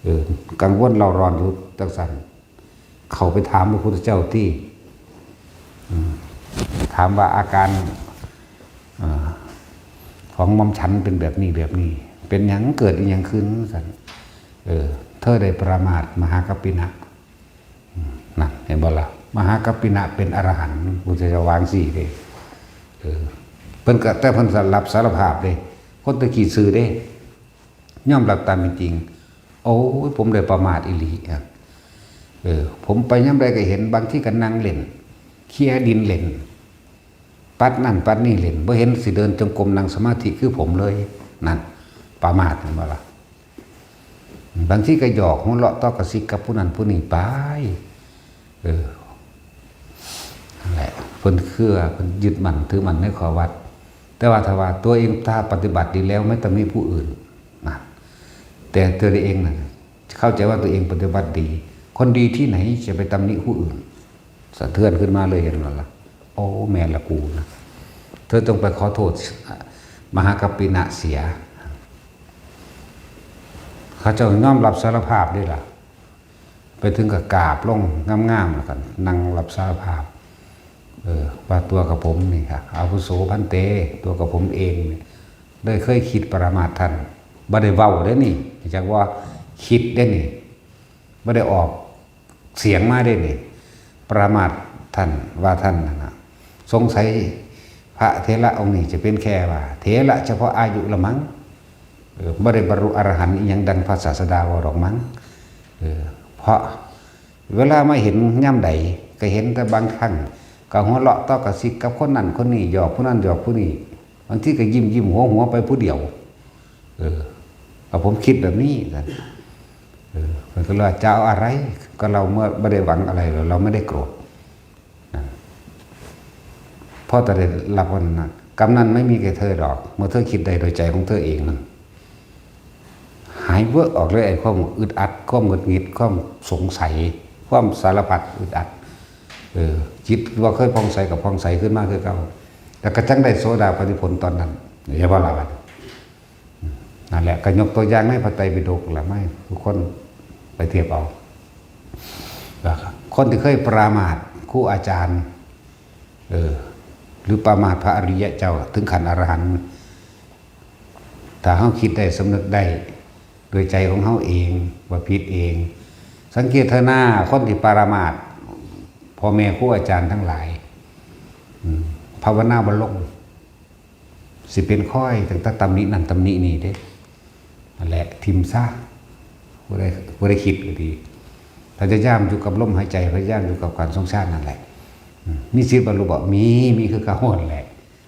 เออ กังวลเร่าร้อนอยู่จังซั่น เข้าไปถามพระพุทธเจ้าติ อืม ถามว่าอาการ เอ่อ ของหม่อมฉันเป็นแบบนี้แบบนี้ เป็นหยัง เกิดอิหยังขึ้น ซั่น เออ เธอได้ประมาทมหากัปปินะ อืม นั่น เห็นบ่ล่ะ มหากัปปินะเป็นอรหันต์ พุทธเจ้าวางสิเด้ เออ เพิ่นก็ แต่เพิ่นรับสารภาพเด้ คนตะกี้ซื่อเด้ ยอมรับตามเป็นจริง โอ้ย ผมได้ประมาทอีหลีอะ เออ ผมไปยามใดก็เห็น บางทีก็นั่งเล่น เคลียร์ดินเล่น ปัดนั่นปัดนี่เล่น บ่เห็นสิเดินจงกรมนั่งสมาธิคือผมเลย นั่น ประมาท เห็นบ่ล่ะ บางทีก็หยอกหัวเราะเตาะกระซิกกับผู้นั้นผู้นี้ไป เออ นั่นแหละ เพิ่นคือว่าเพิ่นยึดมั่นถือมั่นในข้อวัด แต่ว่าถ้าว่าตัวเองถ้าปฏิบัติดีแล้วไม่ตำหนิผู้อื่น นะ แต่ตัวเองน่ะ เข้าใจว่าตัวเองปฏิบัติดี คนดีที่ไหนจะไปตำหนิผู้อื่น สะเทือนขึ้นมาเลย เห็นบ่ล่ะ โอ้ แม่นละกูนะ เธอต้องไปขอโทษมหากัปปินะเสีย เขาเจ้ายอมรับสารภาพเด้ล่ะ ไปถึงก็กราบลงงามๆ แล้วก็นั่งรับสารภาพ เออ ว่าตัวกับผมนี่ครับ อาวุโสภันเต ตัวกับผมเองนี่ ได้เคยคิดประมาทท่าน บ่ได้เว้าเด้นี่ จักว่าคิดเด้นี่ บ่ได้ออกเสียงมาเด้นี่ ประมาทท่าน ว่าท่านนั่นน่ะ สงสัยพระเถระองค์นี้จะเป็นแค่ว่า เถระเฉพาะอายุละมั้ง เออ บ่ได้บรรลุอรหันต์อิหยังดังพระศาสดาเว้าดอกมั้ง เออ เพราะเวลามาเห็นยามใด ก็เห็นแต่บางครั้ง ก็หัวเราะเตาะกระซิกกับคนนั้นคนนี้ หยอกผู้นั้นหยอกผู้นี้ บางทีก็ยิ้มๆ หัวๆ ไปผู้เดียว เออ เอาผมคิดแบบนี้นะ เออ มันก็เลยว่าจะเอาอะไร ก็เราเมื่อไม่ได้หวังอะไร เรา เราไม่ได้โกรธนะ เพราะแต่ได้รับมันนะ กรรมนั้นไม่มีแก่เธอดอก เมื่อเธอคิดได้โดยใจของเธอเองนั่น หายเวิร์กออกเลย ไอ้ความอึดอัด ความหงุดหงิด ความสงสัย ความสารพัดอึดอัด เออ จิตว่าเคยผ่องใสกับผ่องใสขึ้นมาคือเก่า แล้วก็จังได้โสดาปัตติผลตอนนั้น เห็นบ่ล่ะบัดนี้ นั่นแหละ ก็ยกตัวอย่างในพระไตรปิฎกแหละ ไม่ทุกคนไปเทียบเอา แล้วก็คนที่เคยประมาทครูอาจารย์ เออ หรือประมาทพระอริยะเจ้า ถึงขั้นอรหันต์ ถ้าเฮาคิดได้ สำนึกได้ โดยใจของเฮาเอง ว่าผิดเอง สังเกตเถอะหน้า คนที่ประมาทพ่อแม่ครูอาจารย์ทั้งหลาย อืม ภาวนาบ่ลง สิเป็นคอยตั้งแต่ตำหนินั่นตำหนินี่เด้ นั่นแหละ ถิ่มซะ บ่ได้ บ่ได้คิดก็ดี พยายามอยู่กับลมหายใจ พยายามอยู่กับการทรงฌานนั่นแหละ อืม มีสิทธิ์บรรลุบ่ มี มีคือเก่านั่นแหละ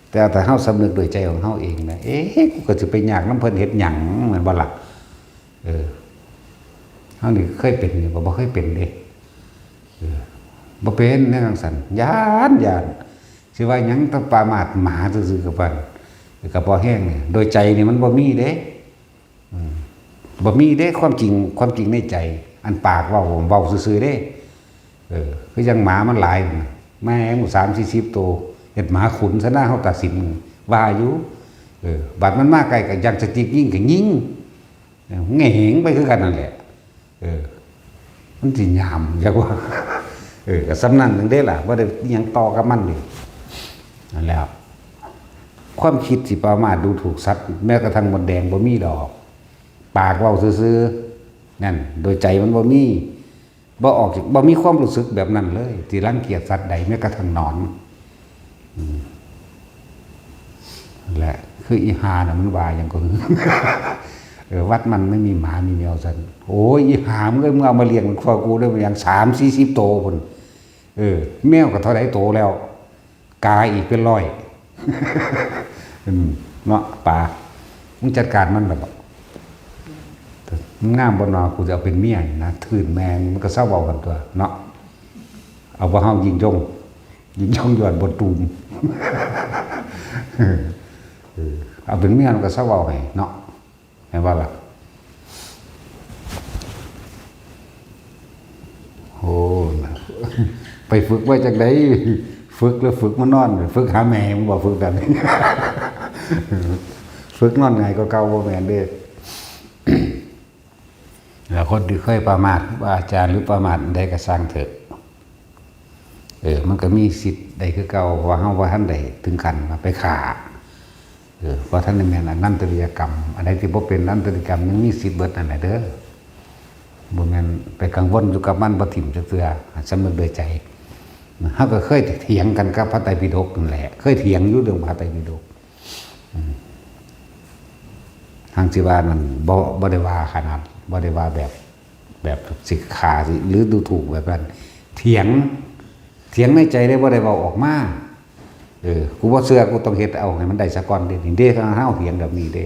แต่ถ้าเฮาสำนึกโดยใจของเฮาเองนะ เอ๊ะ กูก็สิไปยากนำเพิ่นเฮ็ดหยัง แม่นบ่ล่ะ เออ เฮานี่เคยเป็นอยู่บ่ บ่เคยเป็นเด้ เออ บ่เป็นแนวจั่งซั้น ย้าน ย้าน สิว่าหยัง แต่ปรามาสหมาซื่อๆ กับปาน กับพอแห้งเนี่ย โดยใจนี่มันบ่มีเด้ อืม บ่มีเด้ ความจริง ความจริงในใจ อันปากเว้า เว้าซื่อๆ เด้ เออ คือยังหมามันหลายนะ แม่งสามสี่สิบตัว เฮ็ดหมาขุนซะหน้าเฮาตัดสิน ว่าอยู่ เออ บัดมันมาใกล้ก็ยังสติกยิงก็ยิง เออ แหงไปคือกันนั่นแหละ เออ มันสิยาม อยากว่า เออ ก็ส่ำนั้นหนึ่งเด้ล่ะ บ่ได้อิหยังต่อกับมันนี่ นั่นแหล้ว ความคิดสิประมาทดูถูกสัตว์ แม้กระทั่งมดแดงบ่มีดอก ปากเว้าซื่อๆ นั่น โดยใจมันบ่มี บ่ออกจาก บ่มีความรู้สึกแบบนั้นเลย ที่รังเกียจสัตว์ใด แม้กระทั่งหนอน อืม และคืออีหาน่ะมันว่าหยังก็ เออ วัดมันไม่มีหมามีแมวซั่น โอ้ย อีหา มึงเอ้ย มึงเอามาเลี้ยงเป็นครัวกูได้มันยังสามสี่สิบโตพุ่น เออ แมวก็เท่าใดโตแล้ว กาอีกเป็นร้อย อืม เนาะ ปา มึงจัดการมันล่ะบ่ มึงงามบ่หนอ กูจะเอาเป็นเมียนี่นะ ทื่นแม่ง มันก็เซาเว้ากันตั๊ว เนาะ เอาบ่เฮายิ่งยง ยิ่งยงย้อนบ่ตูม เออ เอาเป็นเมียมันก็เซาเว้าให้เนาะ แม่นบ่ล่ะ โอ้ ไปฝึกไว้จังใด ฝึกแล้วฝึกมานอน ฝึกหาแม่ มึงบ่ฝึกแบบนี้ ฝึกนอนหงายกว่าเก่า บ่แม่นเด้ แล้วคนที่เคยประมาทครูบาอาจารย์ หรือประมาทอันใดก็ซ่างเถอะ เออ มันก็มีสิทธิ์ได้คือเก่า เพราะว่าเฮาบ่ทันได้ถึงขั้นว่าไปฆ่า เออ บ่ทันได้แม่นอนันตริยกรรม อันใดที่บ่เป็นอนันตริยกรรม ยังมีสิทธิ์เบิดนั่นแหละเด้อ บ่แม่นไปกังวลอยู่กับมัน บ่ถิ่มจักเทื่อ สำนึกด้วยใจ เฮาก็เคยเถียงกันกับพระไตรปิฎกนั่นแหละ เคยเถียงอยู่เรื่องพระไตรปิฎก อืม ทางที่ว่านั่นบ่ บ่ได้ว่าขนาด บ่ได้ว่าแบบ แบบสิฆ่าสิ หรือดูถูกแบบนั้น เถียง เถียงในใจได้ บ่ได้เว้าออกมา เออ กูบ่เชื่อ กูต้องเฮ็ดเอาให้มันได้ซะก่อนเด้ นี่เด้ เฮาเถียงแบบนี้เด้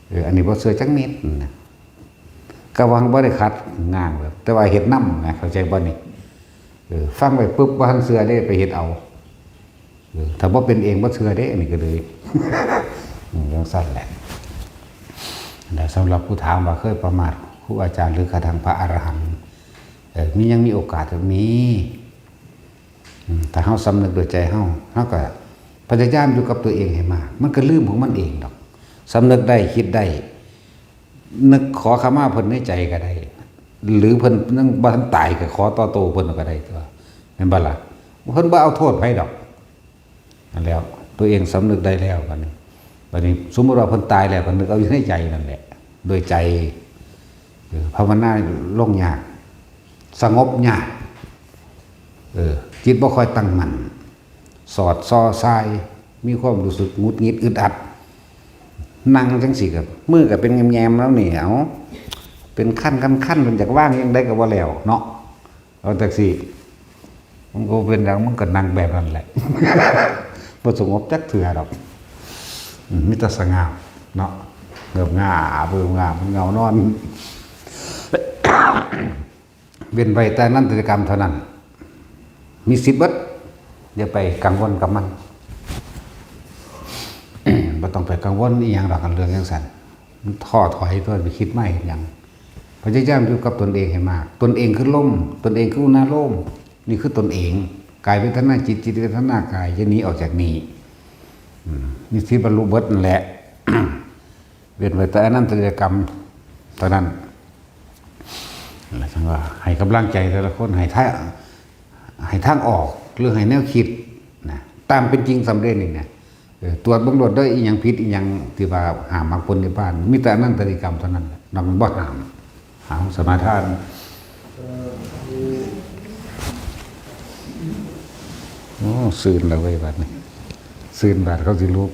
เออ อันนี้บ่เชื่อจักนิดนะ ก็หวังบ่ได้ขัดง้างแบบ แต่ว่าเฮ็ดนำนะ เข้าใจบ่นี่ เออ ฟังไปปุ๊บ บ่ทันเชื่อเด้ ไปเฮ็ดเอา เออ ถ้าบ่เป็นเองบ่เชื่อเด้ อันนี้ก็เลย อืม จังซั่นแหละ แล้วสำหรับผู้ถามว่าเคยประมาทครูอาจารย์ หรือกระทั่งพระอรหันต์ เออ มี ยังมีโอกาส มี อืม ถ้าเฮาสำนึกด้วยใจเฮา เฮาก็พยายามอยู่กับตัวเองให้มาก มันก็ลืมของมันเองดอก สำนึกได้ คิดได้ นึกขอขมาเพิ่นในใจก็ได้ หรือเพิ่นยังบ่ทันตายก็ขอต่อโตเพิ่นก็ได้ตั๊ว แม่นบ่ล่ะ เพิ่นบ่เอาโทษไผดอก นั่นแหล้ว ตัวเองสำนึกได้แล้วบัดนี้ บัดนี้สมมุติว่าเพิ่นตายแล้วก็นึกเอาอยู่ในใจนั่นแหละ โดยใจ เออ ภาวนาลงยาก สงบยาก เออ จิตบ่ค่อยตั้งมั่น สอดซอซาย มีความรู้สึกหงุดหงิดอึดอัด นั่งจังซี่ก็ มือก็เป็นแงมๆ แล้วนี่ เอ้า เป็นขั้นๆ เป็นอยากวางจังใดก็บ่แล้วเนาะ เอาจังซี่ มันก็เป็นอย่าง มันก็นั่งแบบนั้นแหละ บ่สงบจักเทื่อดอก อืม มีแต่สง่าเนาะ เงือบง่า เบิ่มง่า มันเหงานอน เว้นไว้แต่อนันตริยกรรมเท่านั้น มีสิทธิ์เบิด อย่าไปกังวลกับมัน บ่ต้องไปกังวลอีหยังดอก กันเรื่องจังซั่น มันท้อถอยตั๊ว ไปคิดมาเฮ็ดหยัง พยายามอยู่กับตนเองให้มาก ตนเองคือลม ตนเองคืออุณาโลม นี่คือตนเอง กายเวทนาจิต จิตเวทนากาย อย่าหนีออกจากนี่ อืม นี่สิบรรลุเบิดนั่นแหละ เว้นไว้แต่อนันตริยกรรมเท่านั้น แล้วท่านว่าให้กำลังใจแต่ละคน ให้ทาง ให้ทางออก หรือให้แนวคิดนะ ตามเป็นจริงสำเร็จนี่นะ เออ ตรวจเบิ่งโลดเด้อ อีหยังผิด อีหยังที่ว่าห้ามมรรคผลนิพพาน มีแต่อนันตริยกรรมเท่านั้นแหละ นอกนั้นบ่ห้าม เอาสมาทาน โอ้ ซื่นแล้วเว้ย บัดนี้ ซื่น บัดเขาสิลุก